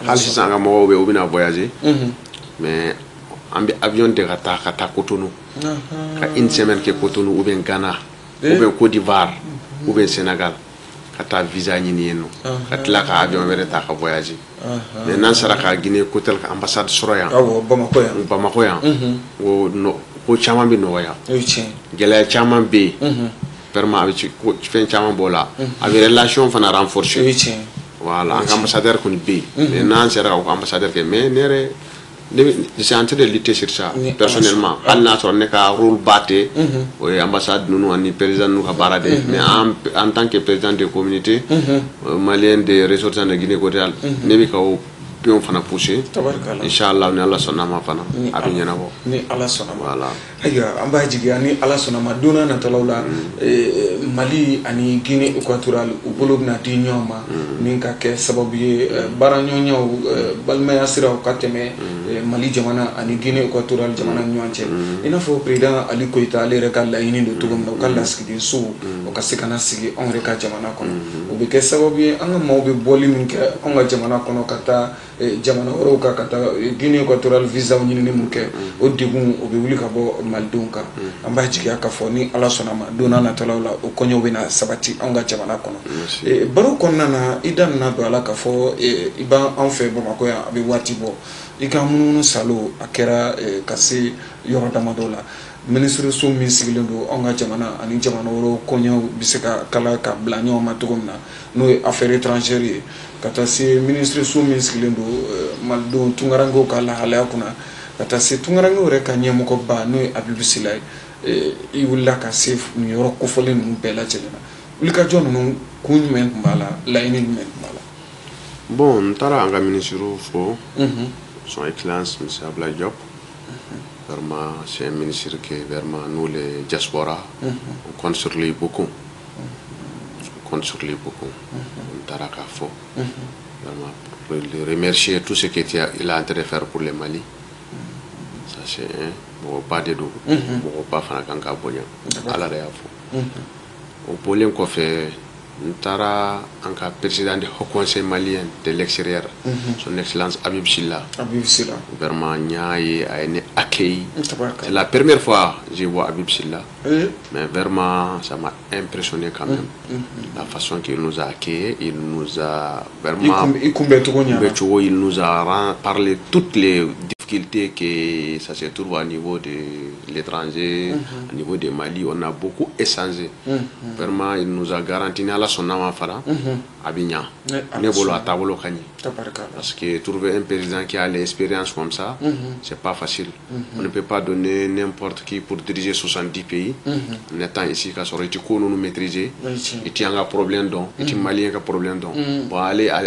Hali sisan an ka mɔgɔw bɛ yen, u bɛna voyager, mais an bɛ avion de ka taa Cotonou, ka une semaine kɛ Cotonou ou bien Ghana ou bien Côte d'Ivoire ou bien Sénégal, ka taa visa ɲini yen nɔ, ka tila ka avion wɛrɛ ta ka voyager. Mais n'an sera ka Guinée équatoriale ka ambassade sɔrɔ yan, awɔ, Bamakɔ yan, Bamakɔ yan, o nɔ ko caman bɛ nɔgɔya. O ye tiɲɛ. Gɛlɛya caman bɛ yen vraiment, a bɛ fɛn caman b'o la, a bɛ relation fana renforcer. O ye tiɲɛ. Voilà, an ka ambassadeur kɔni bɛ yen, mais n'an sera ka ambassadeur kɛ, mais ne yɛrɛ ne je suis en train de lutter sur ça personnellement. Hali n'a sɔrɔ ne ka rôle ba tɛ o ye, ambassade ninnu ani président ninnu ka baara de ye, mais en tant que président de communauté malien de ressortissants de Guinée équatoriale, ne bɛ ka o pion fana pousser. Inchallah, ni Ala sɔnna ma fana, a bɛ ɲɛnabɔ. Ni Ala sɔnna ma. Voilà. Ayiwa, an b'a jigiya ni Ala sɔnna ma, don n'a natɔlaw la, Mali ani Guinée équatoriale u bolo bɛna di ɲɔgɔn ma, min ka kɛ sababu ye baara ɲɔgɔnyaw, balimaya siraw ka tɛmɛ Mali jamana ani Guinée équatoriale jamana ni ɲɔgɔn cɛ, i n'a fɔ président Ali Koyita ale yɛrɛ ka laɲini don cogo min na, u ka lasigiden so o ka se ka na sigi anw yɛrɛ ka jamana kɔnɔ. O bɛ kɛ sababu ye an ka maaw bɛ bɔli min kɛ anw ka jamana kɔnɔ ka taa jamana wɛrɛw kan, ka taa Guinée équatoriale visa ɲinini mun kɛ, o degun o bɛ wuli ka bɔ malidenw kan. An b'a jigiya k'a fɔ ni Ala sɔnna ma, don n'a nataw la, o kɔɲɔw bɛna sabati anw ka jamana kɔnɔ. Baro kɔnɔna na, i da nana don a la k'a fɔ i b'an fɛ Bamakɔ yan, a bɛ waati bɔ i ka munumunu salo a kɛra ka se yɔrɔ damadɔ la. Minisiriso min sigilen don anw ka jamana ani jamana wɛrɛw kɔɲɔw bɛ se ka kala ka bila ɲɔgɔn ma cogo min na, n'o ye affaire étrangère ye, ka taa se minisiriso min sigilen don malidenw tunkarankew ka lahalaya kunna, ka taa se tunkarankew yɛrɛ ka ɲɛmɔgɔba n'o ye Abibu Sila ye. I wulila ka se nin yɔrɔ kofɔlen ninnu bɛɛ lajɛlen na. Wulikajɔ ninnu, kun jumɛn tun b'a la, laɲini jumɛn tun b'a la? Bon, n taara an ka ministre fo, son excellence monsieur Abdoulaye Diop. Vraiment, c'est un ministre que vraiment nous les diaspora, on compte sur lui beaucoup. On compte sur lui beaucoup. N taara k'a fɔ. Vraiment, pour le remercier tout ce qu'il est en train de faire pour le Mali. Ça c'est un mɔgɔba de don. Mɔgɔba fana kan ka bonya. Ala de y'a fɔ. O bɔlen kɔfɛ, n taara an ka président du Haut Conseil malien de l'extérieur, son excellence Habib Silla. Habib Silla. Vraiment, n y'a ye, a ye ne accueilli. C'est la première fois que je vois Habib Silla. Mais vraiment, ça m'a impressionné quand même. La façon qu'il nous a accueillis, il nous a vraiment. Il nous a parlé toutes les difficultés que ça se trouve au niveau de l'étranger, au niveau de Mali. On a beaucoup échangé. Vraiment, il nous a garanti ni Ala sɔnna ma fana, a bɛ ɲa. Ne bolo, a taabolo ka ɲi. Parce que trouver un président qui a l'expérience comme ça, c'est pas facile. On ne peut pas donner n'importe qui pour diriger 70 pays en étant ici k'a sɔrɔ i ti ko ninnu maîtriser, i ti an ka problème dɔn, i ti malien ka problème dɔn. Bon, ale a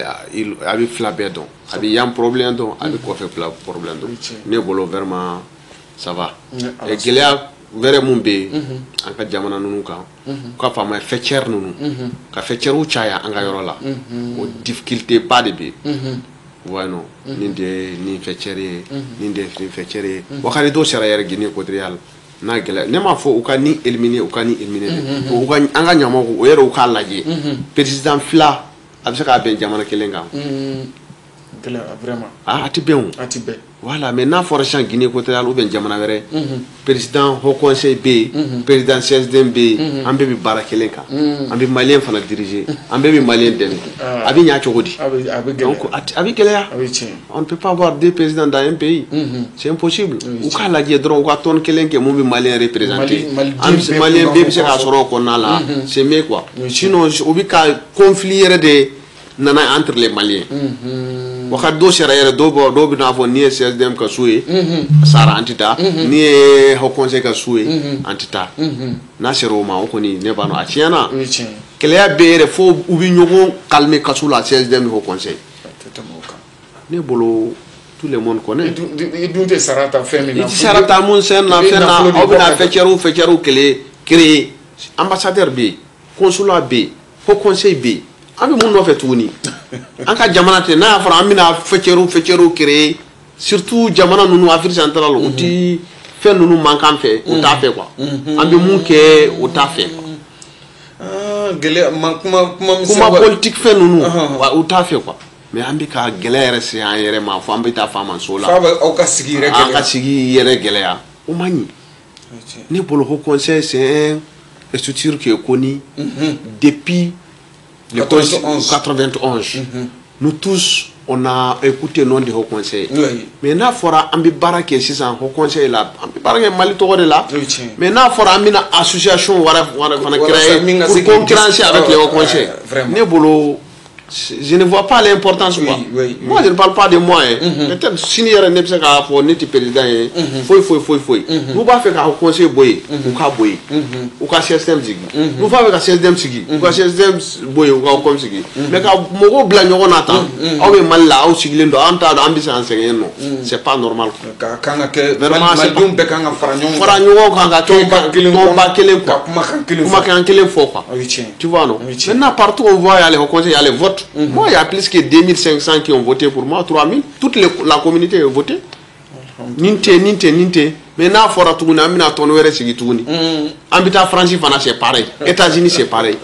bɛ fila bɛɛ dɔn, a bɛ yan problème dɔn, a bɛ kɔfɛ fila problème dɔn. Ne bolo, vraiment, ça va. Gɛlɛya wɛrɛ mun bɛ yen an ka jamana ninnu kan, k'a fɔ a ma faîtière ninnu, ka faîtièrew caya an ka yɔrɔ la, o difficulté ba de bɛ yen. Ouais, non, nin de ye nin faîtière ye, nin de ye nin faîtière ye. Wakati dɔw sera yɛrɛ Guinée équatoriale n'a gɛlɛya, ne m'a fɔ u ka ni éliminer, u ka ni éliminer dɛ, u ka an ka ɲamaw o yɛrɛ u k'a lajɛ, président fila a bɛ se k'a bɛn jamana kelen kan? Gɛlɛya vraiment. Ah, a tɛ bɛn o. A tɛ bɛn. Voilà, mais n'a fɔra sisan Guinée équatoriale ou bien jamana wɛrɛ, président haut conseil bɛ yen, président CSDM bɛ yen, an bɛɛ bɛ baara kelen kan, an bɛ malien fana diriger, an bɛɛ bɛ malien dɛmɛ, a bɛ ɲa cogo di? A bɛ gɛlɛya. Donc a bɛ gɛlɛya. A bɛ tiɲɛ. On ne peut pas avoir deux présidents dans un pays, c'est impossible. U k'a lajɛ dɔrɔn, u ka tɔn kelen kɛ mun bɛ malien représenter, malien bɛɛ bɛ se k'a sɔrɔ o kɔnɔna la, c'est mieux quoi. Sinon o bɛ ka conflit yɛrɛ de nana entre les Maliens. Wakati dɔw sera yɛrɛ, dɔw bɔ dɔw bɛ n'a fɔ n'i ye CSDM ka so ye, sara an tɛ taa, n'i ye haut conseil ka so ye, an tɛ taa. N'a sera o ma, o kɔni ne b'a dɔn a tiɲɛna. Kɛlɛya bɛ yɛrɛ fo u bɛ ɲɔgɔn calmer kaso la, CSDM ni haut conseil. Ne bolo, tout le monde connaît. I dun tɛ sara ta fɛn min na. I tɛ sara ta mun fɛn na, fɛn na aw bɛna faîtièrew kɛlɛ créer, ambassadeur bɛ yen, consulat bɛ yen, haut conseil bɛ yen. An bɛ mun nɔfɛ tuguni? An ka jamana tɛ n'a y'a fɔra an bɛna faîtièrew créer, surtout jamana ninnu Afrique centrale, u ti fɛn ninnu mankan fɛ, u t'a fɛ quoi. An bɛ mun kɛ, u t'a fɛ quoi. Gɛlɛya kuma kuma politique fɛn ninnu, u t'a fɛ quoi. Mais an bɛ ka gɛlɛya yɛrɛ se an yɛrɛ ma fo an bɛ taa faama so la. F'a bɛ aw ka sigi yɛrɛ gɛlɛya. An ka sigi yɛrɛ gɛlɛya, o man ɲi. Ne bolo, haut conseil, c'est une structure qui est connue depuis le 91. 91. Nous tous, on a écouté le nom du Haut Conseil. Mais n'a fɔra an bɛ baara kɛ sisan Haut Conseil la, an bɛ baara kɛ Mali tɔgɔ de la. Mais n'a fɔra an bɛna association wɛrɛ fana créer pour concurrencer avec le Haut Conseil. Ne bolo, je ne vois pas l'importance quoi. Moi, je ne parle pas de moi. Peut-être sini yɛrɛ ne bɛ se k'a fɔ ne tɛ président ye. Foyi foyi foyi foyi. N'u b'a fɛ ka Haut Conseil bɔ yen, u k'a bɔ yen. U ka CSDM sigi. N'u b'a fɛ ka CSDM sigi, u ka CSDM bɔ yen, u ka COM sigi. Mais ka mɔgɔw bila ɲɔgɔn na tan, aw bɛ Mali la, aw sigilen don, an t'a dɔn an bɛ se k'an sɛgɛn yen nɔ. C'est pas normal. Ka kan ka kɛ malidenw bɛɛ kan ka fara ɲɔgɔn kan. Fara ɲɔgɔn kan ka kɛ tɔnba kelen quoi. Ka kumakan kelen fɔ. Kumakan kelen fɔ quoi. Tu vois non? Maintenant partout on voit il y a les Hauts Conseils, il y a les votes. Moi, il y a plus que 2500 qui ont voté pour moi, 3000. Toute la communauté a voté. Ninte, ninte, ninte. Mais n'a fɔra tuguni an bɛna tɔn wɛrɛ sigi tuguni, an bɛ taa France fana, c'est pareil, États-Unis, c'est pareil.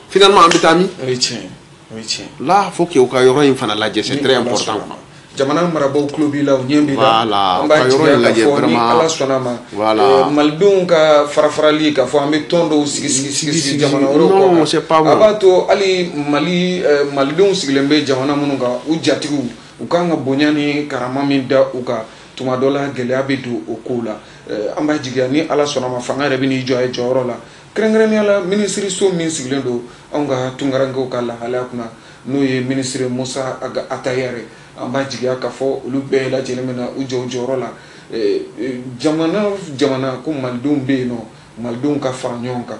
Finalement, an bɛ taa min? O ye tiɲɛ ye, o ye tiɲɛ. Là, faut que u ka yɔrɔ in fana lajɛ, c'est très important quoi. Jamana marabaaw tulo b'i la, u ɲɛ b'i la. Voilà, an b'a ka yɔrɔ in jigiya k'a lajɛ fɔ ni vraiment. Ala sɔnna ma, Voilà. Malidenw ka fara-farali k'a fɔ an bɛ tɔn dɔw sigi sigi sigi sigi jamana wɛrɛw Non, kɔ kan, c'est pas bon. a b'a to hali Mali, malidenw sigilen bɛ jamana minnu kan, u jatigiw, u kan ka bonya ni karama min da u kan, tuma dɔ la gɛlɛya bɛ don o kow la. An b'a jigiya ni Ala sɔnna ma, fanga yɛrɛ bɛ n'i jɔ a ye jɔyɔrɔ la, kɛrɛnkɛrɛnnenya la minisiriso min sigilen don anw ka tunkarankew ka lahalaya kunna, n'o ye minisiri Musa Atayɛrɛ. An b'a jigiya k'a fɔ olu bɛɛ lajɛlen bɛ na u jɔ u jɔyɔrɔ la. Jamana jamana ko malidenw bɛ yen nɔ, malidenw ka fara ɲɔgɔn kan,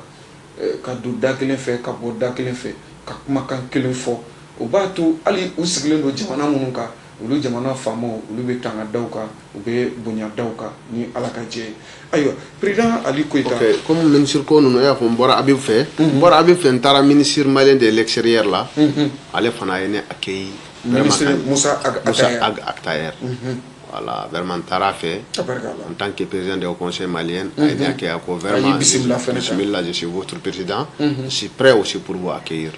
ka don da kelen fɛ, ka bɔ da kelen fɛ, ka kumakan kelen fɔ, o b'a to hali u sigilen don jamana minnu kan, olu jamana faamaw, olu bɛ tanga da u kan, u bɛ bonya da u kan, ni Ala ka jɛ ye. Ayiwa, président Ali Koyita. Ok, comme ministre ko ninnu, e y'a fɔ n bɔra Habib fɛ, n bɔra Habib fɛ, n taara ministre malien de l'extérieur la. Ale fana ye ne accueilli. Ministre Musa Moussa Atayer. Ag Attaher. Voilà, vraiment n taara fɛ Tabarikala. en tant que président du conseil malien, a ye ne accueilli, a ko vraiment A y'i bisimila fɛnɛ kan. Bisimila, je suis votre président, je suis prêt aussi pour vous accueillir.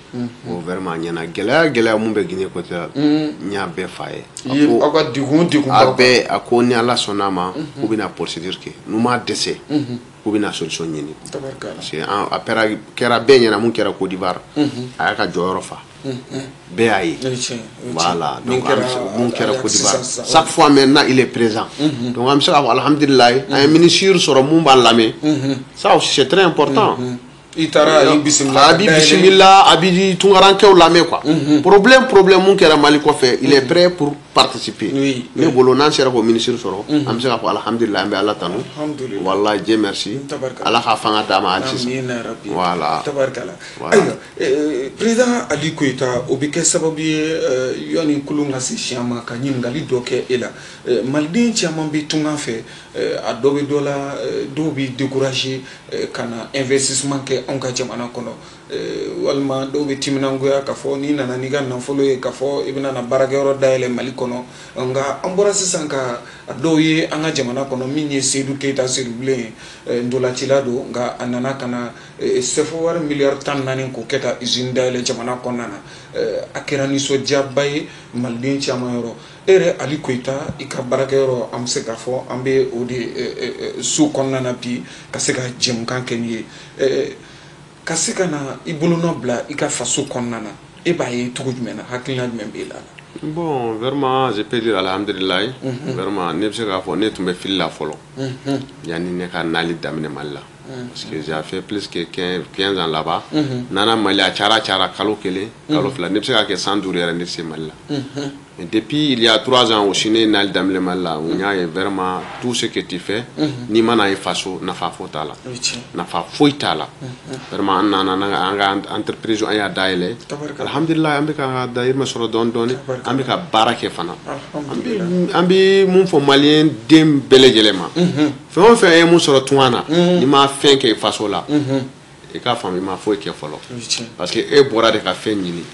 O vraiment ɲɛna, gɛlɛya gɛlɛya mun bɛ Guinée équatoriale, n y'a bɛɛ f'a ye. I ye aw ka degun degun A b'aw kan. bɛɛ, a ko ni Ala sɔnna a ma, k'u bɛna procédure kɛ, n'u ma dɛsɛ, k'u bɛna solution ɲini. Tabarikala. Parce que an a kɛra bɛɛ ɲɛna mun kɛra Côte d'Ivoire, a y'a ka jɔyɔrɔ fa, bɛɛ y'a ye. O ye tiɲɛ ye, o ye tiɲɛ. Voilà, Min donc an kɛra bɛ mun kɛra Côte d'Ivoire, sisan sisan. Chaque fois maintenant il est présent. Donc an bɛ se k'a fɔ alhamdulilayi, an ye ministre sɔrɔ mun b'an lamɛn. Ça aussi, c'est très important. I taara, a y'i bisimila. A b'i bisimila, a b'i tunkarankɛw lamɛn quoi. Problème mun kɛra Mali kɔfɛ, il est prêt pour participer. Ne bolo, n'an sera k'o ministre sɔrɔ, an bɛ se k'a fɔ alhamdulilayi, an bɛ Ala tanu. Alhamdulillah. Wallahi, Dieu merci. Tabarikala. Ala ka fanga d'a ma hali sisan. Amina rabbi. Voilà. Tabarikala. Voilà. Ayiwa, président Ali Koyita, o bɛ kɛ sababu ye, yanni kulun ka se siɲɛ ma, ka ɲininkali dɔ kɛ e la. Maliden caman bɛ tunga fɛ, a dɔ bɛ dɔ la, dɔw bɛ décourager ka na investissement kɛ anw ka jamana kɔnɔ, walima dɔw bɛ timinangoya k'a fɔ n'i nana n'i ka nafolo ye, k'a fɔ i bɛna na baarakɛyɔrɔ dayɛlɛ Mali kɔnɔ. Nka an bɔra sisan ka a dɔw ye an ka jamana kɔnɔ, min ye Seyidu Keyita Seyidu ye, ntolacila don, nka a nana ka na CFA wari miliyari 14 k'o kɛ ka usine dayɛlɛ jamana kɔnɔna na. A kɛra nisɔndiyaba ye maliden caman yɔrɔ. E yɛrɛ Ali Koyita, i ka baarakɛyɔrɔ, an bɛ se k'a fɔ an bɛ o de so kɔnɔna na bi ka se ka jɛmukan kɛ nin ye, ka se ka na i bolonɔ bila i ka faso kɔnɔna na, e b'a ye cogo jumɛn na, hakilina jumɛn b'e la? Bon, vraiment, je peux dire alhamdulilayi. Vraiment, ne bɛ se k'a fɔ ne tun bɛ fili la fɔlɔ yanni ne ka nali daminɛ Mali la. Parce que j'ai fait plus que 15 ans là-bas. Nana Mali, a cayara cayara kalo kelen, kalo fila. Ne bɛ se k'a kɛ san 5 yɛrɛ ne tɛ se Mali la. Mais depuis il y a 3 ans aussi, ne ye nali daminɛ Mali la, n y'a ye vraiment, tout ce que tu fais, n'i ma na i faso, nafa foyi t'a la. O ye tiɲɛ. Nafa foyi t'a la. Vraiment, an nana an ka entreprise, an y'a dayɛlɛ. Tabarikala. Alhamdulilayi, an bɛ ka dahirimɛ sɔrɔ dɔɔni dɔɔni. Tabarikala. An bɛ ka baara kɛ fana. Alhamdulillah. An bɛ mun fɔ maliyɛn den bɛɛ lajɛlen ma? Fɛn o fɛn ye mun sɔrɔ tunga na, n'i ma fɛn kɛ i faso la, i k'a faamu i ma foyi kɛ fɔlɔ. O ye tiɲɛ. Parce que e bɔra de ka fɛn ɲini,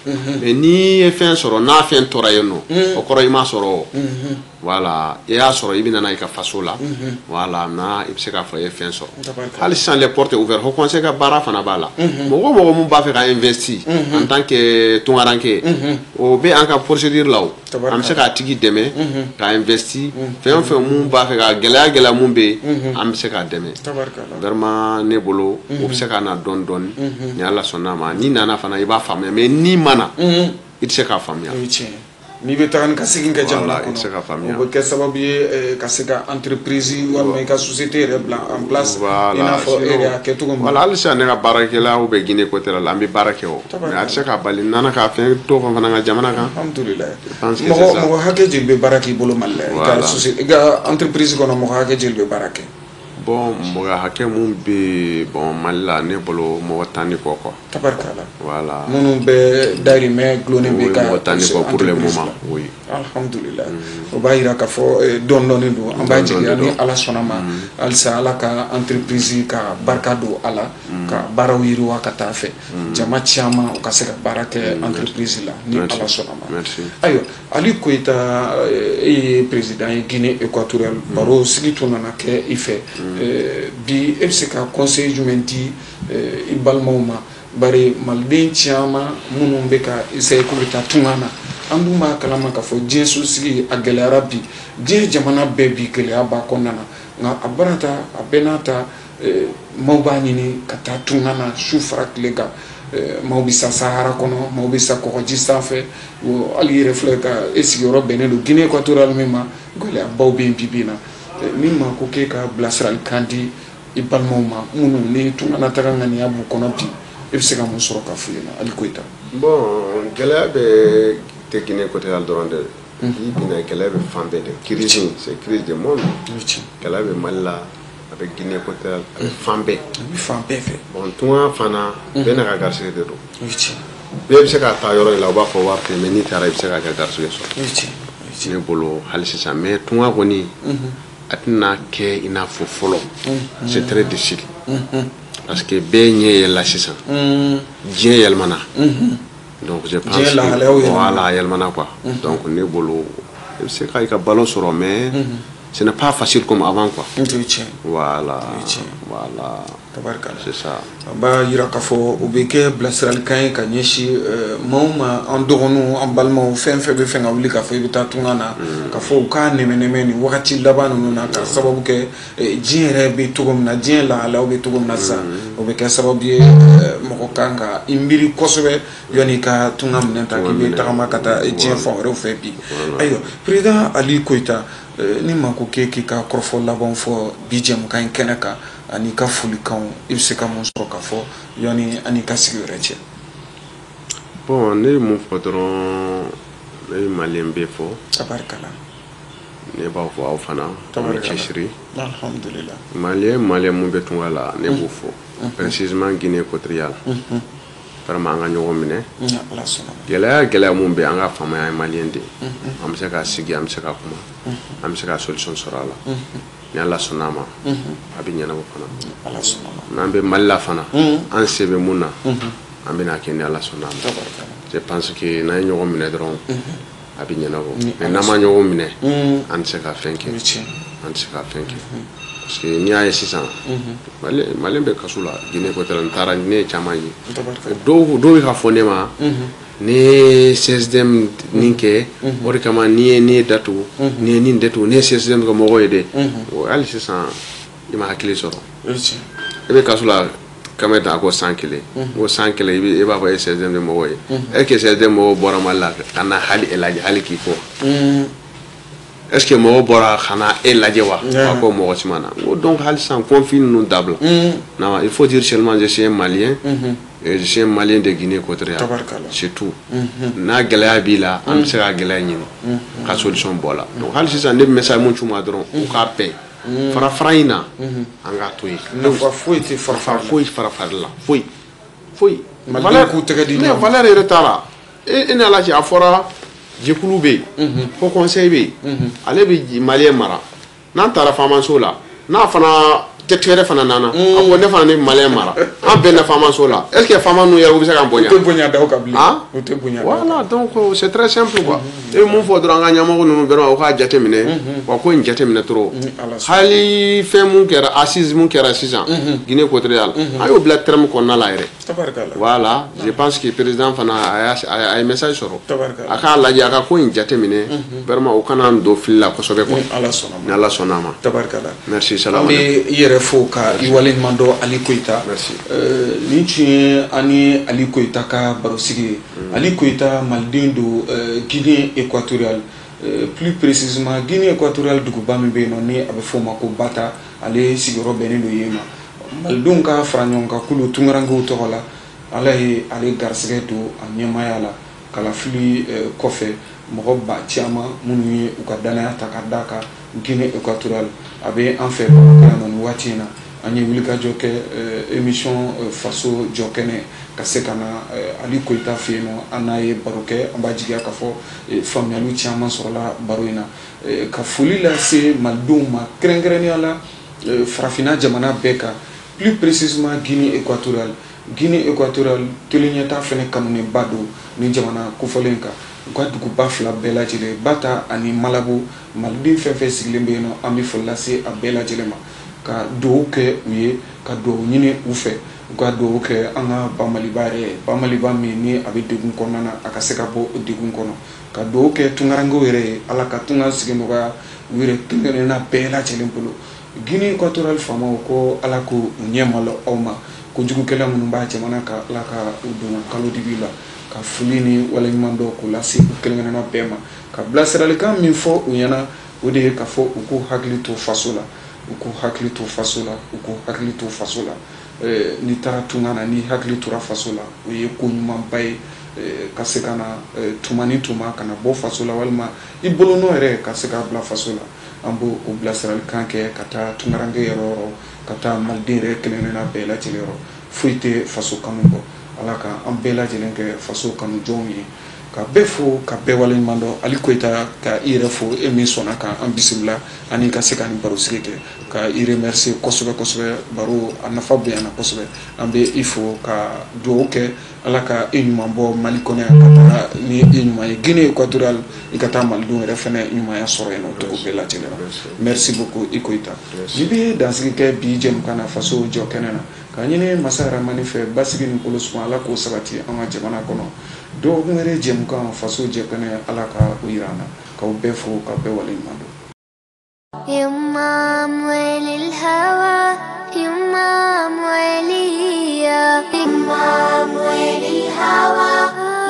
mais n'i ye fɛn sɔrɔ, n'a fɛn tora yen nɔ, o kɔrɔ i ma sɔrɔ o. Voilà, i y'a sɔrɔ, i bɛ nana i ka faso la, voilà, na i bɛ se k'a fɔ i ye fɛn sɔrɔ. Tabarikala. Hali sisan, les portes ouvertes, haut conseil ka baara fana b'a la. Mɔgɔ o mɔgɔ mun b'a fɛ ka investir en tant que tunkaranke, o bɛ an ka procédure la o. Tabarikala. An bɛ se k'a tigi dɛmɛ ka investir. Fɛn o fɛn mun b'a fɛ ka gɛlɛya gɛlɛya mun bɛ yen, an bɛ se k'a dɛmɛ. Tabarikala. Vraiment, ne bolo, o bɛ se ka na dɔɔni dɔɔni ni Ala sɔnna a ma. N'i nana fana, i b'a faamuya, mais n'i ma na, i tɛ se k'a faamuya. O ye tiɲɛ ye. N'i bɛ taga ni ka segin kɛ jamana Voilà, i tɛ se k'a kɔnɔ, faamuya. o bɛ kɛ sababu ye ka se ka entreprise walima i ka société yɛrɛ bila en place, i n'a fɔ e yɛrɛ y'a kɛ cogo min. Voilà, hali sisan ne ka baarakɛlaw bɛ Guinée équatoriale la, an bɛ baara kɛ o, mais a tɛ se ka bali n nana ka fɛn to fana n ka jamana kan. Alhamdulilayi. Pense que Mɔgɔ c'est ça. mɔgɔ hakɛ joli bɛ baara k'i bolo Mali la, i ka Voilà. société, i ka entreprise kɔnɔ, mɔgɔ hakɛ joli bɛ baara kɛ? Bon, mɔgɔ hakɛ mun bɛ, bon, Mali la, ne bolo mɔgɔ 10 ni kɔ quoi. Tabarikala. Voilà. Minnu bɛ dahirimɛ gulonnen bɛ ka mɔgɔ 10 ni kɔ pour le moment, oui. Alhamdulillah. O b'a yira k'a fɔ dɔɔni dɔɔni don. An b'a jigiya ni Ala sɔnna ma, halisa Ala ka entreprise ka barika don a la, ka baaraw yiriwa ka taa fɛ. Jama caman u ka se ka baara kɛ entreprise la ni Ala sɔnna ma. Merci. Ayiwa, Ali Koyita, e ye président ye Guinée équatoriale, baro sigi tun nana kɛ i fɛ. Bi e bɛ se ka conseil jumɛn di i balimaw ma? Bari maliden caman minnu bɛ ka essayer k'u bɛ taa tunga na, an dun b'a kalama k'a fɔ diɲɛ sosigi a gɛlɛyara bi, diɲɛ jamana bɛɛ bi gɛlɛya b'a kɔnɔna na, nka a baara ta a bɛɛ n'a ta, maaw b'a ɲini ka taa tunga na su fara tile kan. Maaw bɛ sa Sahara kɔnɔ, maaw bɛ sa kɔgɔji sanfɛ, hali yɛrɛ filɛ ka e sigiyɔrɔ bɛnnen don Guinée équatoriale min ma, gɛlɛyabaw bɛ yen bi bi in na. Min ma ko k'e ka bilasiralikan di i balimaw ma minnu ni tunganataga ŋaniya b'u kɔnɔ bi, e bɛ se ka mun sɔrɔ ka f'u ɲɛna, Ali Koyita? Bon, gɛlɛya bɛ tɛ Guinée équatoriale dɔrɔn dɛ. Bi bi in na, gɛlɛya bɛ fan bɛɛ de. Crise, c'est crise du monde. Gɛlɛya bɛ Mali la, a bɛ Guinée équatoriale, a bɛ fan bɛɛ. A bɛ fan bɛɛ fɛ. Bon, tunga fana, bɛɛ n'a ka garisɛgɛ de don. Bɛɛ bɛ se ka taa yɔrɔ in la, u b'a fɔ wari tɛ, mais n'i taara i bɛ se k'a kɛ garisɛgɛ sɔrɔ. Ne bolo hali sisan, mais tunga kɔni a tɛna kɛ i n'a fɔ fɔlɔ. C'est très difficile. Parce que bɛɛ ɲɛ yɛlɛla sisan. Diɲɛ yɛlɛmana. Donc je pense que voilà, yɛlɛmana quoi. Donc ne bolo i bɛ se ka i ka balo sɔrɔ, mais ce n'est pas facile comme avant quoi. Voilà. Voilà. C'est ça. A b'a yira k'a fɔ o bɛ kɛ bilasiralikan ye ka ɲɛsin maaw ma, an dɔgɔninw, an balimaw, fɛn fɛn bɛ fɛn ka wuli k'a fɔ i bɛ taa tunga na, k'a fɔ u k'a nɛmɛ-nɛmɛ nin wagati laban ninnu na, ka sababu kɛ diɲɛ yɛrɛ bɛ cogo min na, diɲɛ lahalaw bɛ cogo min na sisan, o bɛ kɛ sababu ye mɔgɔ kan ka i miiri kosɛbɛ yanni i ka tunga minɛ ta k'i bɛ tagama ka taa diɲɛ fan wɛrɛw fɛ bi. Ayiwa, président Ali Koyita, ni maa ko k'e k'i ka kɔrɔfɔ labanw fɔ bi jɛmukan in kɛnɛ kan ani ka folikanw, i bɛ se ka mun sɔrɔ ka fɔ yanni ani ka sigi wɛrɛ cɛ? Bon, ne ye mun fɔ dɔrɔn, ne ye malien bɛɛ fɔ. Tabarikala. Ne b'a fɔ aw fana, aw ni cɛsiri. Alhamdulillah. Malien mun bɛ tunga la, ne b'o fɔ. Précisément Guinée équatoriale. Vraiment, an ka ɲɔgɔn minɛ. Ala sɔnna. Gɛlɛya mun bɛ, an ka faamaya ye malien de ye. An bɛ se ka sigi, an bɛ se ka kuma, an bɛ se ka solution sɔrɔ a la. Ni Ala sɔnna a ma, a bɛ ɲɛnabɔ fana. Ala sɔnna ma. N'an bɛ Mali la fana, an se bɛ mun na, an bɛna kɛ ni Ala sɔnna a ma. Je pense que n'an ye ɲɔgɔn minɛ dɔrɔn, a bɛ ɲɛnabɔ. Mais n'an ma ɲɔgɔn minɛ, an tɛ se ka fɛn kɛ. An tɛ se ka fɛn kɛ. Parce que n'i y'a ye sisan, Malien bɛ kaso la Guinée équatoriale, n taara ne ye caman ye. Dɔw bɛ ka fɔ ne ma, ne ye CSDM nin kɛ, o de kama n'i ye nin datugu, n'i ye nin datugu, ne ye CSDM ka mɔgɔ ye dɛ. Hali sisan i ma hakili sɔrɔ. E bɛ kaso la kama dan ko 101. Ko 101 i b'a fɔ e ye CSDM mɔgɔ ye. Est-ce que CSDM mɔgɔw bɔra Mali la ka na hali e lajɛ, hali k'i fɔ? Est-ce que mɔgɔw bɔra ka na e lajɛ wa? A ko mɔgɔ si ma na. Donc hali sisan conflit ninnu dabila. Non, il faut dire seulement je suis un Malien. Et je suis un Malien de Guinée équatoriale. C'est tout. N'a gɛlɛya b'i la, an bɛ se ka gɛlɛya ɲini ka solution bɔ a la. Donc hali sisan ne bɛ message mun c'u ma dɔrɔn, u k'a bɛn. Fara in na, an k'a to yen. Nafa foyi tɛ fara foyi fara la, foyi foyi. Malien k'u tɛgɛ di ɲɔgɔn ma. Valeur yɛrɛ t'a la. E ni Ala cɛ, a fɔra jɛkulu bɛ yen, ko conseil bɛ yen, ale bɛ Malien mara. N'an taara faamaso la, n'a fana tɛgɛ wɛrɛ fana nana, a ko ne fana ni Malien mara, an bɛɛ na faamaso la. Est-ce que faama ninnu yɛrɛ u bɛ se k'an bonya? U tɛ bonya da o kan bilen. U tɛ bonya. Voilà, donc c'est très simple quoi. E bɛ mun fɔ dɔrɔn, an ka ɲɛmɔgɔ ninnu vraiment u k'a jateminɛ, wa ko in jateminɛ trop. Hali fɛn mun kɛra, assise mun kɛra sisan, Guinée équatoriale, an y'o bila terme kɔnɔna la yɛrɛ. Voilà, je pense que président fana a ye message sɔrɔ. A k'a lajɛ, a ka ko in jateminɛ, vraiment u kana don fili la kosɛbɛ quoi. Ni Ala sɔnna a ma. Tabarikala. Merci, salam. An bɛ i yɛrɛ fo ka i waleɲuman dɔn, Ali Koyita. Merci. Nin tun ye an ni Ali Koyita ka barosigi ye. Ali Koyita maliden don Guinée équatoriale. Plus précisément Guinée équatoriale duguba min bɛ yen nɔ, ni a bɛ f'o ma ko Bata, ale sigiyɔrɔ bɛnnen don yen ma. Malidenw ka fara ɲɔgɔn kan kulu tunkarankew tɔgɔ la, Ala ye ale garisɛgɛ don a ɲɛmaaya la. Kalafili kɔfɛ, mɔgɔ ba caman minnu ye u ka danaya ta ka d'a kan Guinée équatoriale, a bɛ an fɛ Bamakɔ yan nɔ nin. nin waati in na. An ye wulikajɔ kɛ émission Faso Jɔ Kɛnɛ ka se ka na Ali Koyita fɛ yen nɔ, an n'a ye baro kɛ. An b'a jigiya k'a fɔ faamuyaliw caman sɔrɔla baro in na. Ka foli lase malidenw ma, kɛrɛnkɛrɛnnenya la farafinna jamana bɛɛ kan, plus précisément Guinée équatoriale. Guinée équatoriale teliɲɛta fɛnɛ kanunenba don ni jamana kofɔlen kan. U ka duguba fila bɛɛ lajɛlen, Bata ani Malabo, maliden fɛn fɛn sigilen bɛ yen nɔ, an bɛ foli lase a bɛɛ lajɛlen ma, ka dugawu kɛ u ye, ka dugawu ɲini u fɛ, u ka dugawu kɛ an ka Bamaliba yɛrɛ ye, Bamaliba min ni a bɛ degun kɔnɔna na, a ka se ka bɔ o degun kɔnɔ, ka dugawu kɛ tunkarankew yɛrɛ ye, Ala ka tunga sigi nɔgɔya u yɛrɛ kelen-kelenna bɛɛ lajɛlen bolo. Guinée équatoriale faamaw ko Ala k'u ɲɛ malo aw ma, kojugukɛla minnu b'a jamana kan, Ala ka u don kalo dibi la, ka foli ni waleɲuman dɔn k'u lase u kelen-kelenna bɛɛ ma. Ka bilasiralikan min fɔ u ɲɛna, o de ye k'a fɔ u k'u hakili to faso la, u k'u hakili to faso la, u k'u hakili to faso la. N'i taara tunga na, n'i hakili tora faso la, o ye ko ɲumanba ye. Ka se ka na tuma ni tuma ka na bɔ faso la, walima i bolonɔ yɛrɛ ka se k'a bila faso la. An b'o o bilasiralikan kɛ ka taa tunkaranke yɔrɔ yɔrɔ, ka taa maliden yɛrɛ kelen-kelenna bɛɛ lajɛlen yɔrɔ. Foyi tɛ faso kanu bɔ. Ala ka an bɛɛ lajɛlen kɛ faso kanu jɔnw ye. Ka bɛɛ fo, ka bɛɛ waleɲuman dɔn. Ali Koyita, ka i yɛrɛ fo, e min sɔnna ka an bisimila ani ka se ka nin baro sigi kɛ, ka i remercier kosɛbɛ kosɛbɛ. Baro a nafa bonyana kosɛbɛ. An bɛ i fo ka dugawu kɛ, Ala ka e ɲuman bɔ Mali kɔnɔ yan ka taga ni e ɲuman ye Guinée équatoriale, i ka taa malidenw yɛrɛ fɛnɛ ɲumanya sɔrɔ yen nɔ cogo bɛɛ lajɛlen na. Merci beaucoup i Koyita. Ni bɛ dansigi kɛ bi jɛmukan na Faso Jɔ Kɛnɛ na, ka ɲini masa Ramani fɛ basigi ni kolo suma, Ala k'o sabati an ka jamana kɔnɔ. Dɔgɔkun wɛrɛ jɛmukan Faso Jɔ Kɛnɛ, Ala ka o yira an na. K'aw bɛɛ fo, k'aw bɛɛ waleɲuman dɔn. يما أموال الهوى، يما أمواليا، يما أموال الهوى،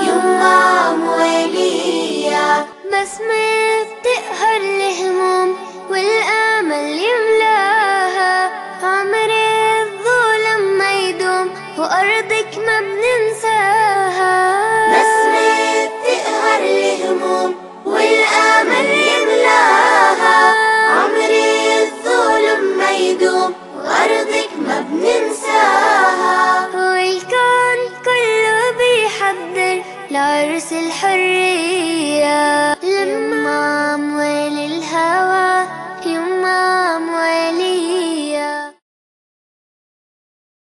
يما أمواليا، بسمة بتقهر الهموم والآمل يملاها، عمر الظلم ما يدوم وأرضك ما بننساها، بسمة بتقهر الهموم والآمل يملاها، عمر الظلم ما يدوم وأرضك ما بننساها، والكون كله بيحضر لعرس الحرية.